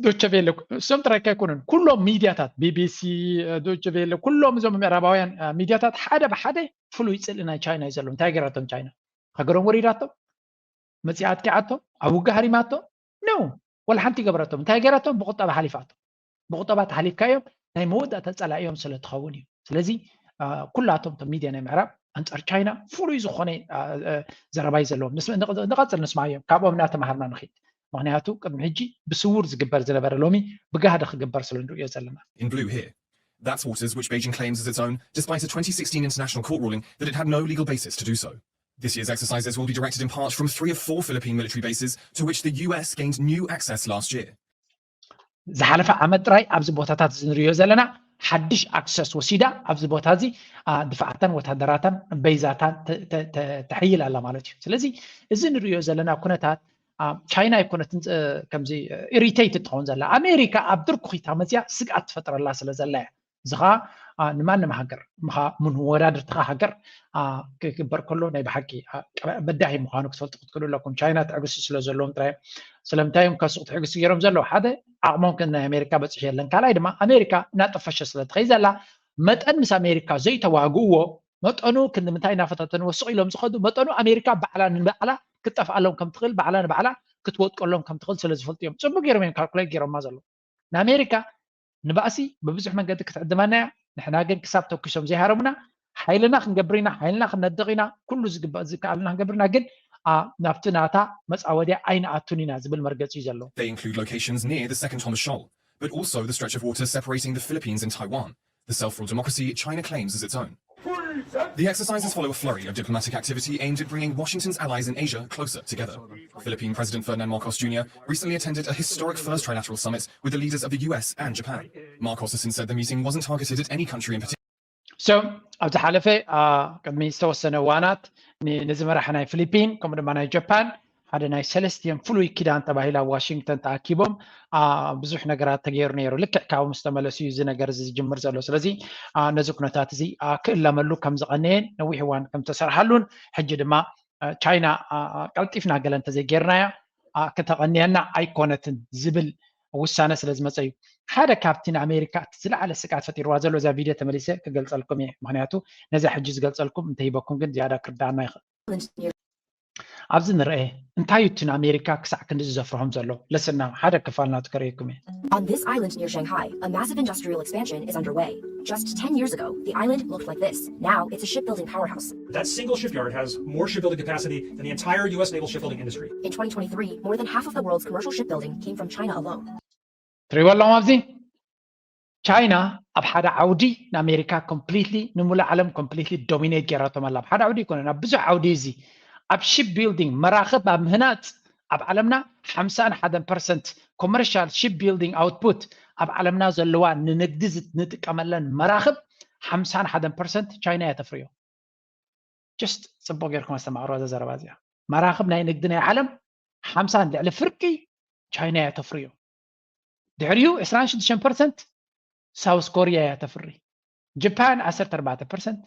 ዶቸ ቬለ እሶም ጥራይካ ኣይኮኑን፣ ኩሎም ሚድያታት ቢቢሲ፣ ዶቸ ቬለ፣ ኩሎም እዞም ምዕራባውያን አ፣ ሚድያታት ሓደ ብሓደ ፍሉይ ፅልኢ ናይ ቻይና እዩ ዘለዎም። እንታይ ገይራቶም ቻይና? ሃገሮም ወሪዳቶም፣ መፂኣ ኣጥቂዓቶም፣ ኣብ ውግእ ሃሪማቶም ነው። ወላ ሓንቲ ገበረቶም። እንታይ ገይራቶም? ብቁጠባ ሓሊፋቶም። ብቁጠባ ተሓሊፍካዮም ናይ መወዳእታ ፀላኢዮም ስለ ትኸውን እዩ። ስለዚ አ፣ ኩላቶም እቶም ሚድያ ናይ ምዕራብ ኣንፃር ቻይና ፍሉይ ዝኾነ አ፣ አ፣ ዘረባ እዩ ዘለዎም። ንስ- ንቐ- ንቐፅል ንስማዮም፣ ካብኦም እናተምሃርና ንኽድ። ምክንያቱ ቅድሚ ሕጂ ብስውር ዝግበር ዝነበረ ሎሚ ብጋህዲ ክግበር ስለ ንሪኦ ዘለና። In blue here. That's waters which Beijing claims as its own, despite a twenty sixteen international court ruling that it had no legal basis to do so. This year's exercises will be directed in part from three of four Philippine military bases to which the U S gained new access last year. ዝሓለፈ ዓመት ጥራይ ኣብዚ ቦታታት እዚ ንሪኦ ዘለና ሓድሽ ኣክሰስ ወሲዳ ኣብዚ ቦታ እዚ አ፣ ድፋዓታን ወታደራታን በይዛታን ተ- ተ- ተ- ተሕይል ኣላ ማለት እዩ። ስለዚ እዚ ንሪኦ ዘለና ኩነታት አ፣ ቻይና ኣይኮነትን እ፣ ከምዚ ኢሪቴት ትኸውን ዘላ ኣሜሪካ ኣብ ድርኩኺታ መፅያ ስግኣት ትፈጥረላ ስለ ዘላ እያ። እዚ ከዓ አ፣ ንማንም ሃገር ምኻ ምንወዳድርትኻ ሃገር አ፣ ክግበር ከሎ ናይ ብሓቂ አ፣ ቀ- በዳሂ ምዃኑ ክትፈልጡ ክትክእሉ ኣለኩም። ቻይና ትዕግስቲ ስለ ዘለዎም ጥራይ ስለምንታይ እዮም ከሱ ትዕግስቲ ገይሮም ዘለዉ? ሓደ ዓቕሞም ከም ናይ ኣሜሪካ በፂሑ የለን። ካልኣይ ድማ ኣሜሪካ እናጠፈሸ ስለ ትኸይ ዘላ መጠን ምስ ኣሜሪካ ዘይተዋግእዎ መጠኑ ክንዲ ምንታይ እናፈታተንዎ ስቕ ኢሎም ዝኸዱ መጠኑ ኣሜሪካ ባዕላ ንባዕላ ክትጠፍኣሎም ከም ትኽእል ባዕላ ንባዕላ ክትወጥቀሎም ከም ትኽእል ስለ ዝፈልጡ እዮም። ፅቡቅ ገይሮም እዮም ካልኩሌት ገይሮማ ዘለዉ። ንኣሜሪካ ንባእሲ ብብዙሕ መንገዲ ክትዕድመና እያ። ንሕና ግን ክሳብ ተኩሶም ዘይሃረሙና ሓይልና ክንገብር ኢና፣ ሓይልና ክነድቕ ኢና፣ ኩሉ ዝግባእ ዝከኣልና ክንገብር ኢና። ግን ኣ፣ ናብቲ ናታ መፃወድያ ኣይንኣቱን ኢና ዝብል መርገፂ እዩ ዘለዎ። They include locations near the Second Thomas Shoal, but also the stretch of water separating the Philippines and Taiwan, the self-ruled democracy China claims as its own. The exercises follow a flurry of diplomatic activity aimed at bringing Washington's allies in Asia closer together. Philippine President Ferdinand Marcos Junior recently attended a historic first trilateral summit with the leaders of the U S and Japan. Marcos has since said the meeting wasn't targeted at any country in particular. So ኣብ ዝሓለፈ ቅድሚ ዝተወሰነ እዋናት ነዚ መራሒ ናይ ፊሊፒን ከምኡ ድማ ናይ ጃፓን ሓደ ናይ ሰለስቲኦም ፍሉይ ኪዳን ተባሂላ ኣብ ዋሽንግተን ተኣኪቦም ብዙሕ ነገራት ተገይሩ ነይሩ። ልክዕ ካብኡ ምስ ተመለሱ እዩ እዚ ነገር እዚ ዝጅምር ዘሎ። ስለዚ ነዚ ኩነታት እዚ ክእለመሉ ከም ዝቐነየን ነዊሕ እዋን ከም ዝተሰርሓሉን ሕጂ ድማ ቻይና ቀልጢፍና ገለ እንተዘይጌርናያ ከተቐንየና ኣይኮነትን ዝብል ውሳነ ስለ ዝመፀ እዩ። ሓደ ካብቲ ንኣሜሪካ እቲ ዝለዓለ ስግኣት ፈጢርዋ ዘሎ እዛ ቪድዮ ተመሊሰ ክገልፀልኩም እየ። ምክንያቱ ነዛ ሕጂ ዝገልፀልኩም እንተሂበኩም ግን ዝያዳ ክርዳኣና ይኽእል። ኣብዚ ንርአ እንታይ እዩ እቲ ንኣሜሪካ ክሳዕ ክንዲ ዝዘፍርሆም ዘሎ? ለስና ሓደ ክፋል ናቱ ከርእየኩም እየ። On this island near Shanghai, a massive industrial expansion is underway. Just ten years ago, the island looked like this. Now it's a shipbuilding powerhouse. That single shipyard has more shipbuilding capacity than the entire U S naval shipbuilding industry. In twenty twenty-three, more than half of the world's commercial shipbuilding came from China alone. ትሪእዎ ኣለኹም ኣብዚ ቻይና ኣብ ሓደ ዓውዲ ንኣሜሪካ ኮምፕሊትሊ ንሙሉእ ዓለም ኮምፕሊትሊ ዶሚኔት ጌራቶም ኣላ። ኣብ ሓደ ዓውዲ ይኮነ ናብ ብዙሕ ዓውዲ እዚ ኣብ ሺፕ ቢልዲንግ መራኽብ ኣብ ምህናፅ ኣብ ዓለምና ሓምሳን ሓደን ፐርሰንት ኮመርሻል ሺፕ ቢልዲንግ ኣውትፑት ኣብ ዓለምና ዘለዋ ንንግዲ ንጥቀመለን መራኽብ ሓምሳን ሓደን ፐርሰንት ቻይና እያ ተፍርዮ። ጀስት ፅቡቅ ጌርኩም ኣስተማቅርዋ እዛ ዘረባ እዚኣ። መራኽብ ናይ ንግዲ ናይ ዓለም ሓምሳን ልዕሊ ፍርቂ ቻይና እያ ተፍርዮ። ድሕሪኡ ዕስራን ሽዱሽተን ፐርሰንት ሳውስ ኮርያ እያ ተፍሪ። ጃፓን ዓሰርተ ኣርባዕተ ፐርሰንት፣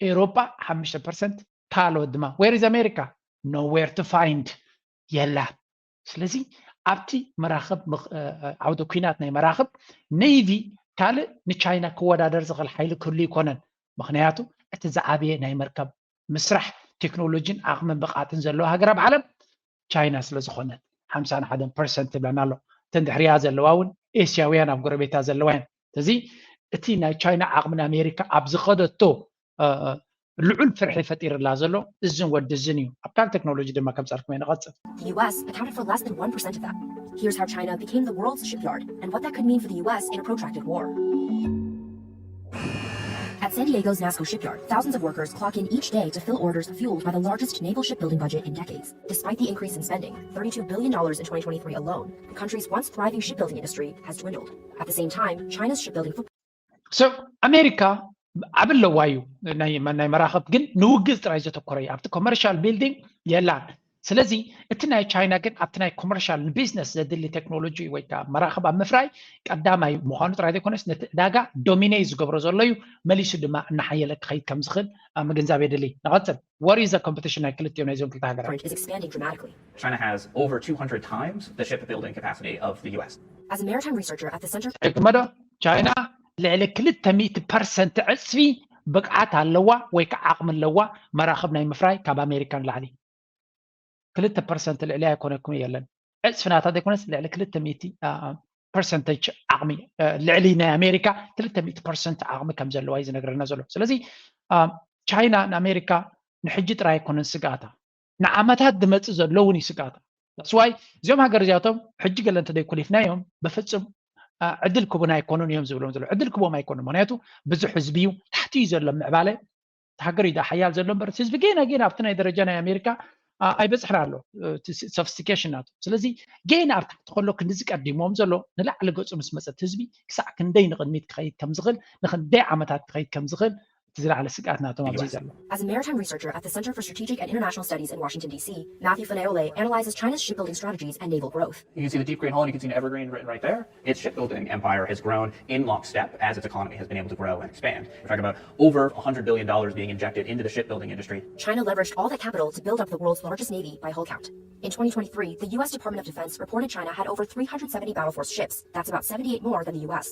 ኤውሮጳ ሓሙሽተ ፐርሰንት፣ ካልኦት ድማ where is America? Nowhere to find የላ። ስለዚ ኣብቲ መራኽብ ዓውደ ኲናት ናይ መራኽብ ኔቪ ካልእ ንቻይና ክወዳደር ዝኽእል ሓይሊ ክህሉ ይኮነን። ምኽንያቱ እቲ ዝዓበየ ናይ መርከብ ምስራሕ ቴክኖሎጂን ዓቕምን ብቕዓትን ዘለዋ ሃገር ኣብ ዓለም ቻይና ስለ ዝኾነት ሓምሳን ሓደን ፐርሰንት ትብለና ኣሎ። እተን ድሕሪኣ ዘለዋ እውን ኤስያውያን ኣብ ጎረቤታ ዘለዋ እየን። ስለዚ እቲ ናይ ቻይና ዓቕሚ ንኣሜሪካ ኣብ ዝኸደቶ ልዑል ፍርሒ ፈጢርላ ዘሎ እዝን ወዲ እዝን እዩ። ኣብ ካልእ ቴክኖሎጂ ድማ ከምፃልኩም እየ ንቐፅል። The U S accounted for less than one percent of that. Here's how China became the world's shipyard and what that could mean for the U S in a protracted war. At San Diego's Nasco shipyard, thousands of workers clock in each day to fill orders fueled by the largest naval shipbuilding budget in decades. Despite the increase in spending, thirty-two billion dollars in twenty twenty-three alone, the country's once thriving shipbuilding industry has dwindled. At the same time, China's shipbuilding footprint So ኣሜሪካ ዓቢ ኣለዋ እዩ ናይ መራኽብ ግን ንውግዝ ጥራይ ዘተኮረ እዩ። ኣብቲ ኮመርሻል ቢልዲንግ የላን። ስለዚ እቲ ናይ ቻይና ግን ኣብቲ ናይ ኮመርሻል ንቢዝነስ ዘድሊ ቴክኖሎጂ ወይ ከዓ መራኽብ ኣብ ምፍራይ ቀዳማይ ምዃኑ ጥራይ ዘይኮነስ ነቲ ዕዳጋ ዶሚኔት ዝገብሮ ዘሎ እዩ። መሊሱ ድማ እናሓየለ ክኸይድ ከም ዝኽእል ምግንዛብ የድሊ። ንቐፅል። What is the competition ናይ ክልቲኦም ናይዞም ክልተ ሃገራት? Is expanding dramatically. China has over two hundred times the shipbuilding capacity of the U S. As a maritime researcher at the Center ሕክመዶ ቻይና ልዕሊ ክልተ ሚእቲ ፐርሰንት ዕፅፊ ብቕዓት ኣለዋ ወይ ከዓ ዓቕሚ ኣለዋ መራኽብ ናይ ምፍራይ ካብ ኣሜሪካ ንላዕሊ። ክልተ ፐርሰንት ልዕሊ ኣይኮነኩም የለን። ዕፅፊ ናታ ዘይኮነስ ልዕሊ ክልተ ሚእቲ ፐርሰንቴጅ ዓቕሚ ልዕሊ ናይ ኣሜሪካ ክልተ ሚእቲ ፐርሰንት ዓቕሚ ከም ዘለዋ እዩ ዝነግረና ዘሎ። ስለዚ ቻይና ንኣሜሪካ ንሕጂ ጥራይ ኣይኮነን ስግኣታ፣ ንዓመታት ዝመፅእ ዘሎ እውን እዩ ስግኣታ። ስዋይ እዚኦም ሃገር እዚኣቶም ሕጂ ገለ እንተደይኮሊፍናዮም ብፍፁም ዕድል ክቡና ኣይኮኑን እዮም ዝብሎም ዘሎ። ዕድል ክቦም ኣይኮኑን። ምክንያቱ ብዙሕ ህዝቢ እዩ፣ ታሕቲ እዩ ዘሎ ምዕባለ። ሃገር እዩ ሓያል ዘሎ እምበር ህዝቢ ጌና ጌና ኣብቲ ናይ ደረጃ ናይ ኣሜሪካ ኣይበፅሕን ኣሎ። ሶፊስቲኬሽን ናቱ። ስለዚ ጌና ኣብ ታሕቲ ከሎ ክንድዚ ቀዲሞም ዘሎ ንላዕሊ ገፁ ምስ መፀት ህዝቢ ክሳዕ ክንደይ ንቅድሚት ክኸይድ ከም ዝኽእል ንክንደይ ዓመታት ክኸይድ ከም ዝኽእል እቲ ዝለዓለ ስግኣት ናቶም ኣብዚ ዘሎ። As a maritime researcher at the Center for Strategic and International Studies in Washington, D C, Matthew Fanaole analyzes China's shipbuilding strategies and naval growth. You can see the deep green hull, and you can see an evergreen written right there. Its shipbuilding empire has grown in lockstep as its economy has been able to grow and expand. We're talking about over one hundred billion dollars being injected into the shipbuilding industry. China leveraged all that capital to build up the world's largest navy by hull count. In twenty twenty-three, the U S Department of Defense reported China had over three hundred seventy battle force ships. That's about seventy-eight more than the U S.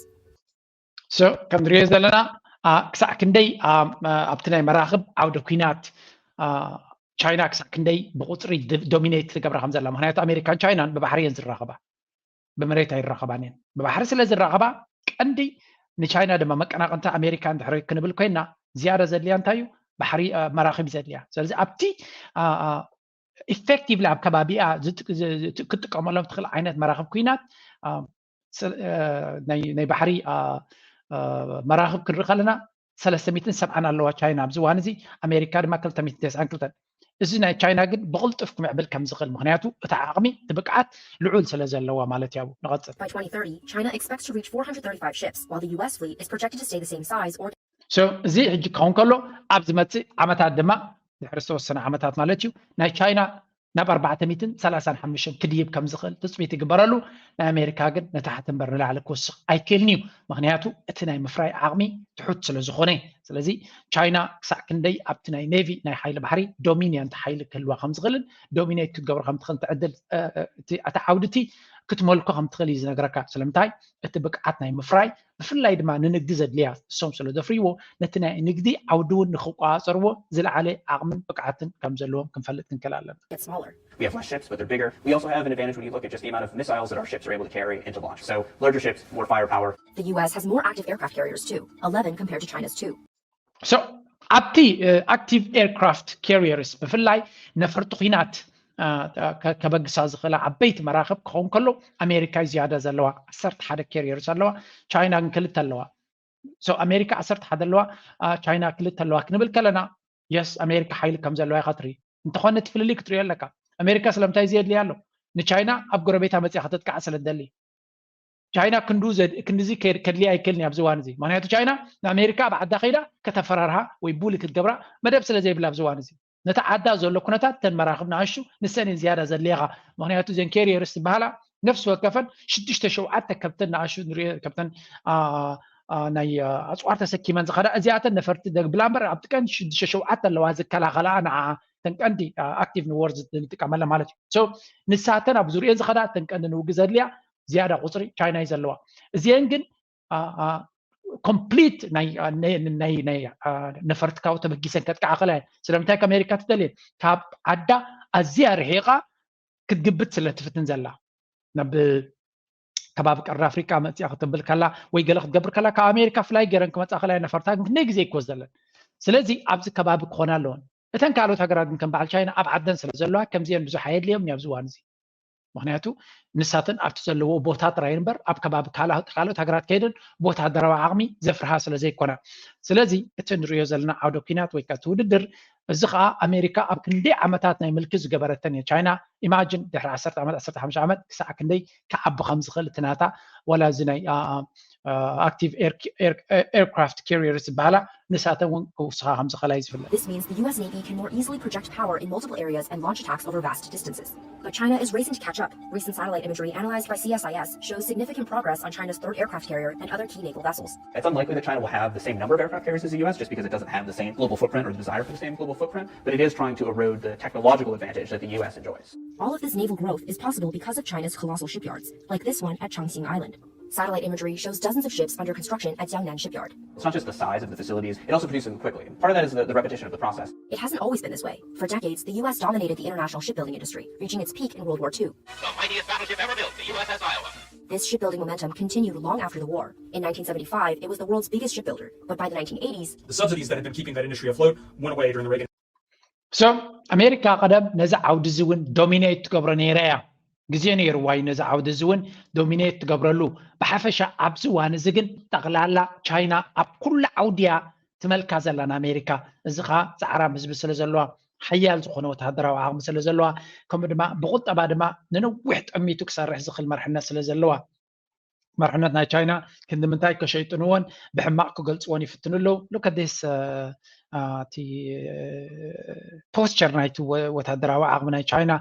So ከም ንሪኦ ዘለና ክሳዕ ክንደይ ኣብቲ ናይ መራኽብ ዓውደ ኲናት ቻይና ክሳዕ ክንደይ ብቁፅሪ ዶሚኔት ትገብራ ከም ዘላ። ምክንያቱ ኣሜሪካን ቻይናን ብባሕሪ እየን ዝራኸባ፣ ብመሬት ኣይራኸባን እየን። ብባሕሪ ስለ ዝራኸባ ቀንዲ ንቻይና ድማ መቀናቕንታ ኣሜሪካ እንድሕሪ ክንብል ኮይና ዝያዳ ዘድልያ እንታይ እዩ? ባሕሪ መራኽብ ዘድልያ። ስለዚ ኣብቲ ኢፌክቲቭሊ ኣብ ከባቢኣ ክትጥቀመሎም ትኽእል ዓይነት መራኽብ ኲናት ናይ ባሕሪ መራኽብ ክንርኢ ከለና ሰለስተ ሚእትን ሰብዓን ኣለዋ ቻይና ኣብዚ እዋን እዚ፣ ኣሜሪካ ድማ ክልተ ሚእትን ተስዓን ክልተን። እዚ ናይ ቻይና ግን ብቕልጡፍ ክምዕብል ከም ዝኽእል፣ ምክንያቱ እቲ ዓቕሚ፣ እቲ ብቅዓት ልዑል ስለ ዘለዋ ማለት እዩ። ንቐጽል። By twenty thirty, China expects to reach four hundred thirty-five ships, while the U S fleet is projected to stay the same size or So እዚ ሕጂ ክኸውን ከሎ፣ ኣብ ዝመጽእ ዓመታት ድማ፣ ድሕሪ ዝተወሰነ ዓመታት ማለት እዩ፣ ናይ ቻይና ናብ ኣርባዕተ ሚእትን ሰላሳን ሓሙሽተን ክድይብ ከም ዝኽእል ትጽቢት ይግበረሉ። ናይ ኣሜሪካ ግን ንታሕቲ እምበር ንላዕሊ ክወስኽ ኣይክእልን እዩ፣ ምክንያቱ እቲ ናይ ምፍራይ ዓቕሚ ትሑት ስለ ዝኾነ። ስለዚ ቻይና ክሳዕ ክንደይ ኣብቲ ናይ ኔቪ፣ ናይ ሓይሊ ባሕሪ ዶሚኒየንት ሓይሊ ክህልዋ ከም ዝኽእልን ዶሚኔት ክትገብሮ ከም ትኽእል ትዕድል፣ እ፣ እ፣ እቲ፣ እቲ ዓውዲ እቲ ክትመልኮ ከም ትኽእል እዩ ዝነግረካ። ስለምንታይ? እቲ ብቅዓት ናይ ምፍራይ፣ ብፍላይ ድማ ንንግዲ ዘድልያ እሶም ስለ ዘፍርይዎ፣ ነቲ ናይ ንግዲ ዓውዲ እውን ንክቆጻጸርዎ ዝለዓለ ዓቕምን ብቅዓትን ከም ዘለዎም ክንፈልጥ ክንክእል ኣለና። get smaller. We have less ships, but they're bigger. We also have an advantage when you look at just the amount of missiles that our ships are able to carry into launch. So larger ships, more firepower. The U S has more active aircraft carriers too, eleven compared to China's two. So ኣብቲ ኣክቲቭ ኤርክራፍት ካሪየርስ፣ ብፍላይ ነፈርቲ ኲናት፣ እ፣ ከ- ከበግሳ ዝኽእላ ዓበይቲ መራኽብ ክኸውን ከሎ፣ ኣሜሪካ እዩ ዝያዳ ዘለዋ። ዓሰርተ ሓደ ካሪየርስ ኣለዋ፣ ቻይና ግን ክልተ ኣለዋ። So ኣሜሪካ ዓሰርተ ሓደ ኣለዋ፣ እ፣ ቻይና ክልተ ኣለዋ ክንብል ከለና፣ የስ፣ ኣሜሪካ ሓይሊ ከም ዘለዋ ኢኻ ትርኢ። እንተኾነ እቲ ፍልልይ ክትሪኦ ኣለካ። ኣሜሪካ ስለምንታይ እዚ የድልያ ኣሎ? ንቻይና ኣብ ጎረቤታ መፅያ ከተጥቃዕ ስለ ትደሊ። ቻይና ክንዱ ዘድ- ክንድዚ ከድ- ከድልያ ኣይክእልን እዩ ኣብዚ እዋን እዚ። ምክንያቱ ቻይና ንኣሜሪካ ኣብ ዓዳ ከይዳ ከተፈራርሃ ወይ ቡሊ ክትገብራ መደብ ስለ ዘይብላ ኣብዚ እዋን እዚ፣ ነቲ ዓዳ ዘሎ ኩነታት፣ እተን መራኽብ ንኣሽቱ ንሰን እየን ዝያዳ ዘድልያኻ። ምክንያቱ እዘን ካሪየርስ ዝበሃላ ነፍሲ ወከፈን ሽዱሽተ ሸውዓተ ከብተን ንኣሽቱ ንሪኦ፣ ከብተን፣ አ፣ አ፣ ናይ፣ አ፣ ኣፅዋር ተሰኪመን ዝኸዳ፣ እዚኣተን ነፈርቲ ደግብላ እምበር፣ ኣብቲ ቀንዲ ሽዱሽተ ሸውዓተ ኣለዋ ዝከላኸላ ንዓ፣ እተን ቀንዲ ኣክቲቭ ንዎር ዝጥቀመለን ማለት እዩ። So ንሳተን ኣብ ዙሪኤን ዝኸዳ፣ እተን ቀንዲ ንውግእ ዘድልያ ዝያዳ ቁፅሪ ቻይና እዩ ዘለዋ። እዚአን ግን ኮምፕሊት ናይ፣ ናይ፣ ናይ፣ ናይ፣ አ፣ ነፈርቲ ካብኡ ተበጊሰን ከጥቅዓ ከላ እየን። ስለምንታይ ከኣሜሪካ ትደልየን? ካብ ዓዳ ኣዝያ ርሒቓ ክትግብት ስለ ትፍትን ዘላ። ናብ ከባቢ ቀርኒ ኣፍሪቃ መጽያ ክትብል ከላ ወይ ገለ ክትገብር ከላ፣ ካብ ኣሜሪካ ፍላይ ገይረን ክመጻ ከላ እየን ነፈርታ፣ ግን ክንደይ ግዜ ይኮዝ ዘለን። ስለዚ ኣብዚ ከባቢ ክኾና ኣለወን። እተን ካልኦት ሃገራት ግን ከም በዓል ቻይና ኣብ ዓደን ስለ ዘለዋ፣ ከምዚአን ብዙሕ ኣየድልዮም ኣብዚ እዋን እዚ። ምክንያቱ ንሳተን ኣብቲ ዘለዎ ቦታ ጥራይ እምበር ኣብ ከባቢ ካልኦት ካልኦት ሃገራት ከይደን ወተሃደራዊ ዓቕሚ ዘፍርሃ ስለ ዘይኮና። ስለዚ እቲ ንሪኦ ዘለና ዓውደ ኲናት ወይ ከዓ እቲ ውድድር እዚ ከዓ ኣሜሪካ ኣብ ክንደይ ዓመታት ናይ ምልኪ ዝገበረተን እየ። ቻይና ኢማጅን ድሕሪ ዓሰርተ ዓመት፣ ዓሰርተ ሓሙሽተ ዓመት ክሳዕ ክንደይ ክዓቢ ከም ዝኽእል እቲ ናታ ዋላ እዚ ናይ ኣክቲቭ ኤርክራፍት ካሪየርስ ዝበሃላ ንሳተን እውን ክውስኻ ከም ዝኽእላ እዩ ዝፍለጥ። This means the U S Navy can more easily project power in multiple areas and launch attacks over vast distances. But China is racing to catch up. Recent satellite imagery analyzed by C S I S shows significant progress on China's third aircraft carrier and other key naval vessels. It's unlikely that China will have the same number of aircraft carriers as the U S just because it doesn't have the same global footprint or the desire for the same global footprint, but it is trying to erode the technological advantage that the U S enjoys. All of this naval growth is possible because of China's colossal shipyards, like this one at Changxing Island. Satellite imagery shows dozens of ships under construction at Xiangnan Shipyard. It's not just the size of the facilities, it also produces them quickly. Part of that is the, the repetition of the process. It hasn't always been this way. For decades, the U S dominated the international shipbuilding industry, reaching its peak in World War Two. The mightiest battleship ever built, the U S S Iowa. This shipbuilding momentum continued long after the war. In nineteen seventy-five, it was the world's biggest shipbuilder, but by the nineteen eighties, The subsidies that had been keeping that industry afloat went away during the Reagan So ኣሜሪካ ቀደም ነዚ ዓውዲ እዚ እውን ዶሚኔት ትገብሮ ነይራ እያ። ግዜ ነይርዋ እዩ ነዚ ዓውዲ እዚ እውን ዶሚኔት ትገብረሉ። ብሓፈሻ ኣብዚ እዋን እዚ ግን ጠቕላላ ቻይና ኣብ ኩሉ ዓውዲ እያ ትመልካ ዘላ ንኣሜሪካ። እዚ ከዓ ፃዕራም ህዝቢ ስለ ዘለዋ፣ ሓያል ዝኾነ ወተሃደራዊ ዓቕሚ ስለ ዘለዋ፣ ከምኡ ድማ ብቁጠባ ድማ ንነዊሕ ጠሚቱ ክሰርሕ ዝኽእል መርሕነት ስለ ዘለዋ፣ መርሕነት ናይ ቻይና ክንዲ ምንታይ ከሸይጥንዎን ብሕማቕ ክገልፅዎን ይፍትኑ ኣለዉ። Look at this, uh, uh, እቲ ፖስቸር ናይቲ ወ- ወታደራዊ ዓቕሚ ናይ ቻይና።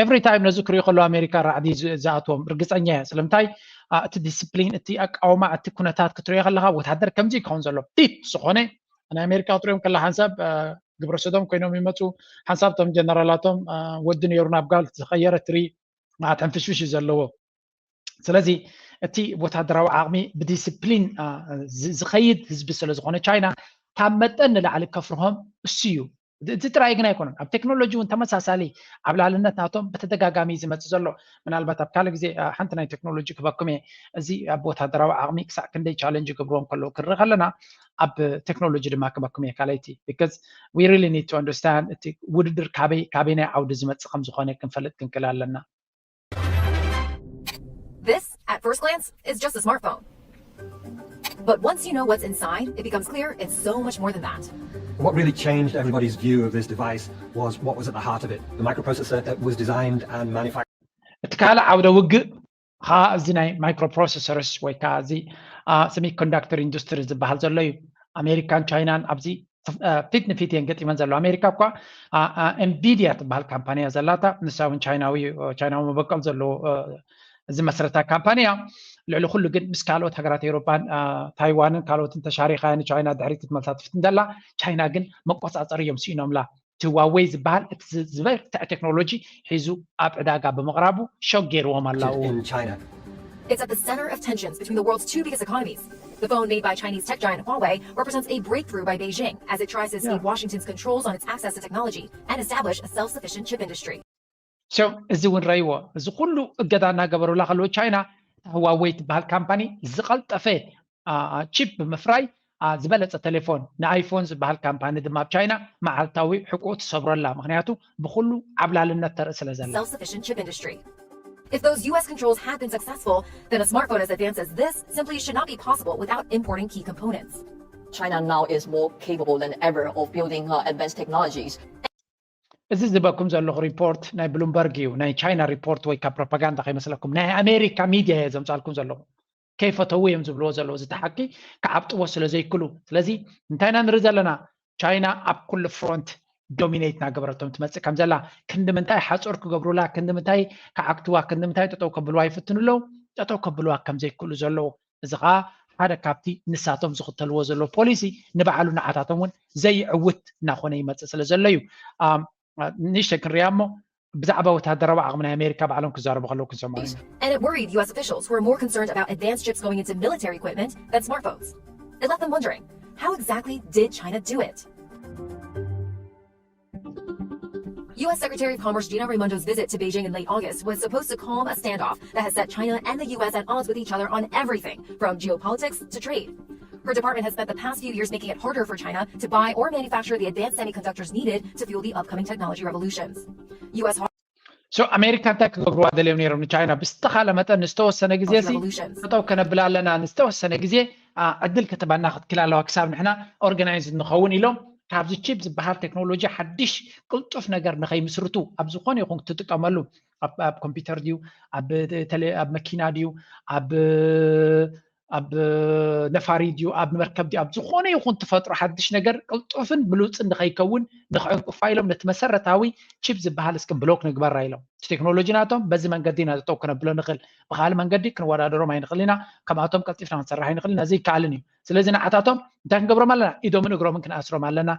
ኤቭሪ ታይም ነዚ ክሪኦ ከሎ ኣሜሪካ ራዕዲ ዝ- ዝኣትዎም ርግፀኛ እየ። ስለምንታይ? አ፣ እቲ ዲስፕሊን፣ እቲ ኣቃውማ፣ እቲ ኩነታት ክትሪኦ ከለካ ወታደር ከምዚ ክኸውን ዘሎ ቲፕ ዝኾነ ናይ ኣሜሪካ ክትሪኦም ከላ ሓንሳብ፣ አ፣ ግብረ ሰዶም ኮይኖም ይመፁ። ሓንሳብ እቶም ጀነራላቶም፣ አ፣ ወዲ ነይሩ ናብ ጋል ዝኸየረ ትሪ፣ አ፣ ተንፍሽፍሽ እዩ ዘለዎ። ስለዚ እቲ ወታደራዊ ዓቕሚ ብዲስፕሊን፣ አ፣ ዝ- ዝኸይድ ህዝቢ ስለ ዝኾነ ቻይና ካብ መጠን ንላዕሊ ከፍርሆም እሱ እዩ። እዚ ጥራይ ግን ኣይኮነን። ኣብ ቴክኖሎጂ እውን ተመሳሳሊ ኣብ ላዕልነት ናቶም ብተደጋጋሚ እዩ ዝመፅእ ዘሎ። ምናልባት ኣብ ካልእ ግዜ፣ አ፣ ሓንቲ ናይ ቴክኖሎጂ ክበኩም እየ። እዚ ኣብ ወታደራዊ ዓቕሚ ክሳዕ ክንደይ ቻለንጅ ይገብርዎም ከለዉ ክርኢ ከለና፣ ኣብ ቴክኖሎጂ ድማ ክበኩም እየ ካልኣይቲ። Because we really need to understand እቲ ውድድር ካበይ ካበይናይ ዓውዲ ዝመፅእ ከም ዝኾነ ክንፈልጥ ክንክእል ኣለና። This, at first glance, is just a smartphone. But once you know what's inside, it becomes clear it's so much more than that. What really changed everybody's view of this device was what was at the heart of it, the microprocessor that was designed and manufactured. እቲ ካልእ ዓውደ ውግእ ከዓ እዚ ናይ ማይክሮፕሮሰሰርስ ወይ ከዓ እዚ ሰሚኮንዳክተር ኢንዱስትሪ ዝበሃል ዘሎ እዩ። ኣሜሪካን ቻይናን ኣብዚ ፊት ንፊት እየን ገጢመን ዘለዋ። ኣሜሪካ እኳ ኤንቪድያ ትበሃል ካምፓንያ ዘላታ፣ ንሳ እውን ቻይናዊ ቻይናዊ መበቆል ዘለዎ ዝመስረታ ካምፓንያ፣ ልዕሊ ኩሉ ግን ምስ ካልኦት ሃገራት ኤውሮጳን ታይዋንን ካልኦትን ተሻሪኻ ንቻይና ድሕሪት ክትመልሳ ትፍትን ዘላ። ቻይና ግን መቆፃፀሪ እዮም ስኢኖምላ። እቲ ዋዌይ ዝበሃል እቲ ዝበርትዐ ቴክኖሎጂ ሒዙ ኣብ ዕዳጋ ብምቕራቡ ሾክ ገይርዎም ኣለዉ። In China. It's at the center of tensions between the world's two biggest economies. The phone made by Chinese tech giant Huawei represents a breakthrough by Beijing as it tries to escape Washington's controls on its access to technology and establish a self-sufficient chip industry. So እዚ እውን ረይዎ፣ እዚ ኩሉ እገዳ እናገበሩላ ከለዉ ቻይና፣ እታ ህዋዌይ ትበሃል ካምፓኒ ዝቐልጠፈ ቺፕ ብምፍራይ ዝበለፀ ቴሌፎን ንኣይፎን ዝበሃል ካምፓኒ ድማ ኣብ ቻይና መዓልታዊ ሕቁኡ ትሰብረላ። ምክንያቱ ብኩሉ ዓብላልነት ተርኢ ስለ ዘላ። Self-sufficient chip industry. If those U S controls had been successful, then a smartphone as advanced as this simply should not be possible without importing key components. China now is more capable than ever of building uh, advanced technologies. እዚ ዝበኩም ዘለኹ ሪፖርት ናይ ብሉምበርግ እዩ። ናይ ቻይና ሪፖርት ወይ ካብ ፕሮፓጋንዳ ከይመስለኩም፣ ናይ ኣሜሪካ ሚድያ እየ ዘምፃልኩም ዘለኹ። ከይፈተው እዮም ዝብልዎ ዘለዉ። እዚ ተሓቂ ክዓብጥዎ ስለ ዘይክሉ። ስለዚ እንታይ ኢና ንርኢ ዘለና? ቻይና ኣብ ኩሉ ፍሮንት ዶሚኔት እናገበረቶም ትመፅእ ከም ዘላ፣ ክንዲ ምንታይ ሓፁር ክገብሩላ፣ ክንዲ ምንታይ ክዓግትዋ፣ ክንዲ ምንታይ ጠጠው ከብልዋ ይፍትኑ ኣለዉ። ጠጠው ከብልዋ ከም ዘይክእሉ ዘለዉ፣ እዚ ከዓ ሓደ ካብቲ ንሳቶም ዝኽተልዎ ዘለዉ ፖሊሲ ንባዕሉ ንዓታቶም እውን ዘይዕውት እናኾነ ይመፅእ ስለ ዘሎ እዩ። ንእሽተይ ክንሪኣ እሞ ብዛዕባ ወታደራዊ ዓቕሚ ናይ ኣሜሪካ ባዕሎም ክዛረቡ ከለዉ ክንሰምዖ ኢና። And it worried U S officials who are more concerned about advanced chips going into military equipment than smartphones. It left them wondering, how exactly did China do it? U S Secretary of Commerce Gina Raimondo's visit to Beijing in late August was supposed to calm a standoff that has set China and the U S at odds with each other on everything from geopolitics to trade. Her department has spent the past few years making it harder for China to buy or manufacture the advanced semiconductors needed to fuel the upcoming technology revolutions. U S So ኣሜሪካ እንታይ ክገብርዋ ደልዮም ነይሮም ንቻይና? ብዝተኻለ መጠን ንዝተወሰነ ግዜ ሲ ጠጠው ከነብላ ኣለና፣ ንዝተወሰነ ግዜ ዕድል ክትበና ክትክል ኣለዋ ክሳብ ንሕና ኦርጋናይዝ ንኸውን ኢሎም ካብዚ ቺፕ ዝበሃል ቴክኖሎጂ ሓድሽ ቅልጡፍ ነገር ንኸይምስርቱ ኣብ ዝኾነ ይኹን ክትጥቀመሉ ኣብ ኮምፒውተር ድዩ ኣብ መኪና ድዩ ኣብ ኣብ ነፋሪ ድዩ ኣብ መርከብ ድዩ ኣብ ዝኾነ ይኹን ትፈጥሮ ሓድሽ ነገር ቅልጡፍን ብሉፅን ንኸይከውን ንክዕንቅፋ ኢሎም ነቲ መሰረታዊ ቺፕ ዝበሃል እስኪ ብሎክ ንግበራ ኢሎም። እቲ ቴክኖሎጂ ናቶም በዚ መንገዲ ኢና ጠጠው ክነብሎ ንኽእል፣ ብካልእ መንገዲ ክንወዳደሮም ኣይንኽእል ኢና፣ ከምኣቶም ቀልጢፍና ክንሰርሕ ኣይንኽእል ኢና፣ ዘይከኣልን እዩ። ስለዚ ንዓታቶም እንታይ ክንገብሮም ኣለና? ኢዶምን እግሮምን ክንኣስሮም ኣለና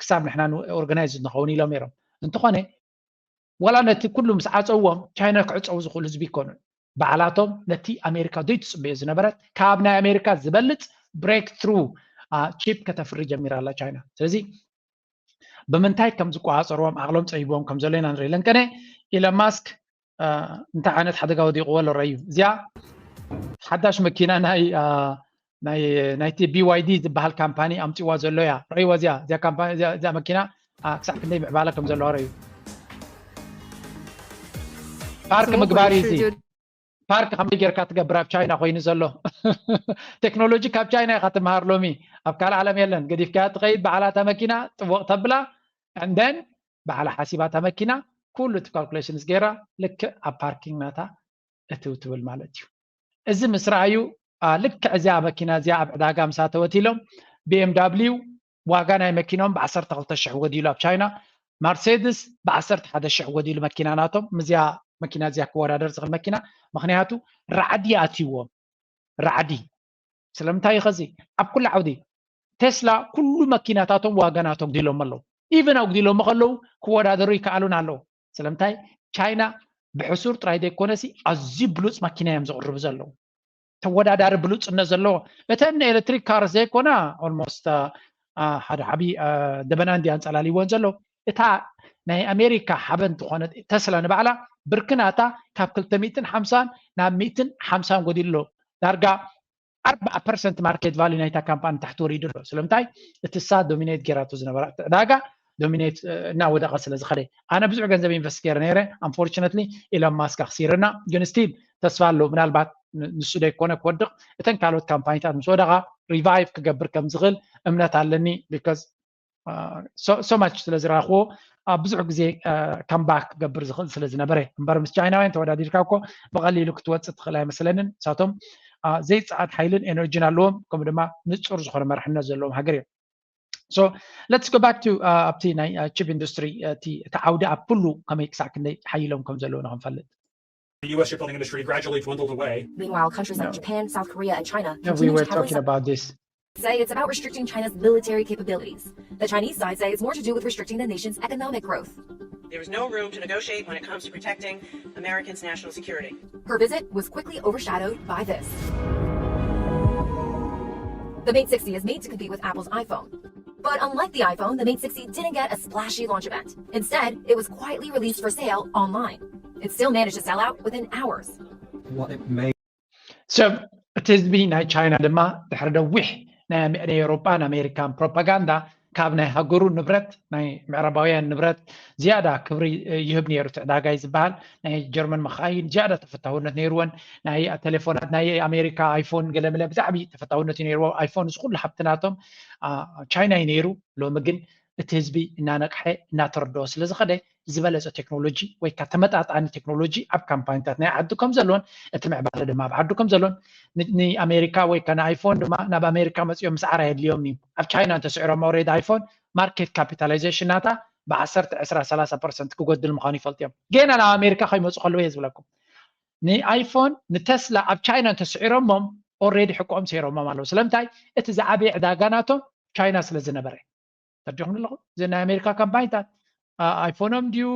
ክሳብ ንሕና ኦርጋናይዝ ንኸውን ኢሎም ነይሮም። እንተኾነ ዋላ ነቲ ኩሉ ምስ ዓፀዎም ቻይና ክዕፀው ዝኽእሉ ህዝቢ ይኮኑን። ባዕላቶም ነቲ ኣሜሪካ ዘይትፅበዮ ዝነበረት ካብ ናይ ኣሜሪካ ዝበልፅ ብሬክ ትሩ ቺፕ ከተፍሪ ጀሚራ ኣላ ቻይና። ስለዚ ብምንታይ ከም ዝቆፃፀርዎም ዓቕሎም ፀቢብዎም ከም ዘሎ ኢና ንርኢ። ለንቀነ ኢለን ማስክ እንታይ ዓይነት ሓደጋ ወዲቕዎ ኣሎ ረዩ። እዚኣ ሓዳሽ መኪና ናይ ናይ ናይቲ ቢዋይዲ ዝበሃል ካምፓኒ ኣምፅዋ ዘሎ እያ። ረእይዋ እዚኣ እዚኣ ካምፓኒ እዚኣ መኪና ክሳዕ ክንደይ ምዕባለ ከም ዘለዋ ረዩ። ፓርክ ምግባር እዩ እዚ። ፓርክ ከመይ ጌርካ ትገብር ኣብ ቻይና ኮይኑ ዘሎ ቴክኖሎጂ ካብ ቻይና ኢኻ ትምሃር። ሎሚ ኣብ ካልእ ዓለም የለን። ገዲፍካያ ትኸይድ በዓላታ መኪና ጥወቕ ተብላ and then በዓላ ሓሲባታ መኪና ኩሉ እቲ ካልኩሌሽንስ ገይራ ልክዕ ኣብ ፓርኪንግ ናታ እትው ትብል ማለት እዩ። እዚ ምስ ረኣዩ ልክዕ እዚኣ መኪና እዚኣ ኣብ ዕዳጋ ምስ ኣተወት ኢሎም ቢኤምዳብሊው ዋጋ ናይ መኪኖም ብ12,000 ወዲሉ ኣብ ቻይና፣ መርሴድስ ብ11,000 ወዲሉ መኪና ናቶም ምስዚኣ መኪና እዚኣ ክወዳደር ዝኽእል መኪና። ምክንያቱ ራዕዲ ኣትይዎም ራዕዲ። ስለምንታይ እዩ ከዚ ኣብ ኩሉ ዓውዲ ቴስላ ኩሉ መኪናታቶም ዋጋ ናቶም ኣጉዲሎም ኣለዉ። ኢቨን ኣጉዲሎም ከለዉ ክወዳደሩ ይከኣሉን ኣለዉ። ስለምንታይ ቻይና ብሕሱር ጥራይ ዘይኮነሲ ኣዝዩ ብሉፅ መኪና እዮም ዘቕርቡ ዘለዉ። ተወዳዳሪ ብሉፅነት ዘለዎ እተን ኤሌክትሪክ ካር ዘይኮና ኦልሞስት ሓደ ዓብዪ ደበና እንዲ ኣንፀላልይወን ዘሎ። እታ ናይ ኣሜሪካ ሓበን ዝኾነት ተስላ ንባዕላ ብርክናታ ካብ ክልተ ሚእትን ሓምሳን ናብ ሚእትን ሓምሳን ጎዲሉ ኣሎ። ዳርጋ ኣርባዓ ፐርሰንት ማርኬት ቫልዩ ናይታ ካምፓኒ ታሕቲ ወሪዱ ኣሎ። ስለምንታይ? እቲ እሳ ዶሚኔት ጌራቶ ዝነበራ እቲ ዕዳጋ ዶሚኔት እናወደቐ ስለ ዝኸደ። ኣነ ብዙሕ ገንዘብ ኢንቨስት ገይረ ነይረ። ኣንፎርችነትሊ ኢሎን ማስክ ኣኽሲርና፣ ግን ስቲል ተስፋ ኣሎ። ምናልባት ንሱ ዘይኮነ ክወድቕ እተን ካልኦት ካምፓኒታት ምስ ወደቓ revive ክገብር ከም ዝኽእል እምነት ኣለኒ። Because so much ስለ ዝረኣኽዎ ኣብ ብዙሕ ግዜ come back ክገብር ዝኽእል ስለ ዝነበረ እምበር ምስ ቻይናውያን ተወዳዲርካ እኮ ብቐሊሉ ክትወፅእ ትኽእል ኣይመስለንን። ንሳቶም ዘይፀዓድ ሓይልን ኤነርጂን ኣለዎም፣ ከምኡ ድማ ንፁር ዝኾነ መርሕነት ዘለዎም ሃገር እዮም። So let's go back to ኣብቲ ናይ chip industry እቲ ዓውዲ ኣብ ኩሉ ከመይ ክሳዕ ክንደይ ሓይሎም ከም ዘለዉ ንክንፈልጥ። The U S chipbuilding industry gradually dwindled away. Meanwhile, countries like Japan, South Korea, and China Yeah, we were talking about this. Say it's about restricting China's military capabilities. The Chinese side say it's more to do with restricting the nation's economic growth. There is no room to negotiate when it comes to protecting Americans' national security. Her visit was quickly overshadowed by this. The Mate sixty is made to compete with Apple's iPhone. But unlike the iPhone, the Mate sixty didn't get a splashy launch event. Instead, it was quietly released for sale online. It still managed to sell out within hours. What it made ሰብ እቲ ህዝቢ ናይ ቻይና ድማ ድሕሪ ነዊሕ ናይ ኣሜ- ናይ ኤውሮጳን ኣሜሪካን ፕሮፓጋንዳ ካብ ናይ ሃገሩ ንብረት ናይ ምዕራባውያን ንብረት ዝያዳ ክብሪ ይህብ ነይሩ። እቲ ዕዳጋ እዩ ዝበሃል ናይ ጀርመን መኻይን ዝያዳ ተፈታውነት ነይርወን። ናይ ቴሌፎናት ናይ ኣሜሪካ ኣይፎን ገለመለ ብዛዕቢ ተፈታውነት እዩ ነይርዎ። ኣይፎን እዚ ኩሉ ሃብቲ ናቶም ቻይና እዩ ነይሩ። ሎሚ ግን እቲ ህዝቢ እናነቅሐ እናተረድኦ ስለ ዝኸደ ዝበለፀ ቴክኖሎጂ ወይ ከዓ ተመጣጣኒ ቴክኖሎጂ ኣብ ካምፓኒታት ናይ ዓዱ ከም ዘለዎን እቲ ምዕባለ ድማ ኣብ ዓዱ ከም ዘለዎን ንኣሜሪካ ወይ ከዓ ንኣይፎን ድማ ናብ ኣሜሪካ መፂኦም ምስዓር ኣየድልዮም እዩ። ኣብ ቻይና እንተስዕሮም ኦሬዲ ኣይፎን ማርኬት ካፒታላይዜሽን ናታ ብዓሰርተ ዕስራ ሰላሳ ፐርሰንት ክጎድል ምዃኑ ይፈልጡ እዮም። ገና ናብ ኣሜሪካ ከይመፁ ከለዉ እየ ዝብለኩም። ንኣይፎን ንቴስላ ኣብ ቻይና እንተስዒሮሞም ኦሬዲ ሕቆኦም ሰይሮሞም ኣለዉ። ስለምንታይ? እቲ ዝዓበየ ዕዳጋ ናቶም ቻይና ስለ ዝነበረ። ተረዲኹም ኣለኹም? እዚ ናይ ኣሜሪካ ካምፓኒታት ኣይፎኖም ድዩ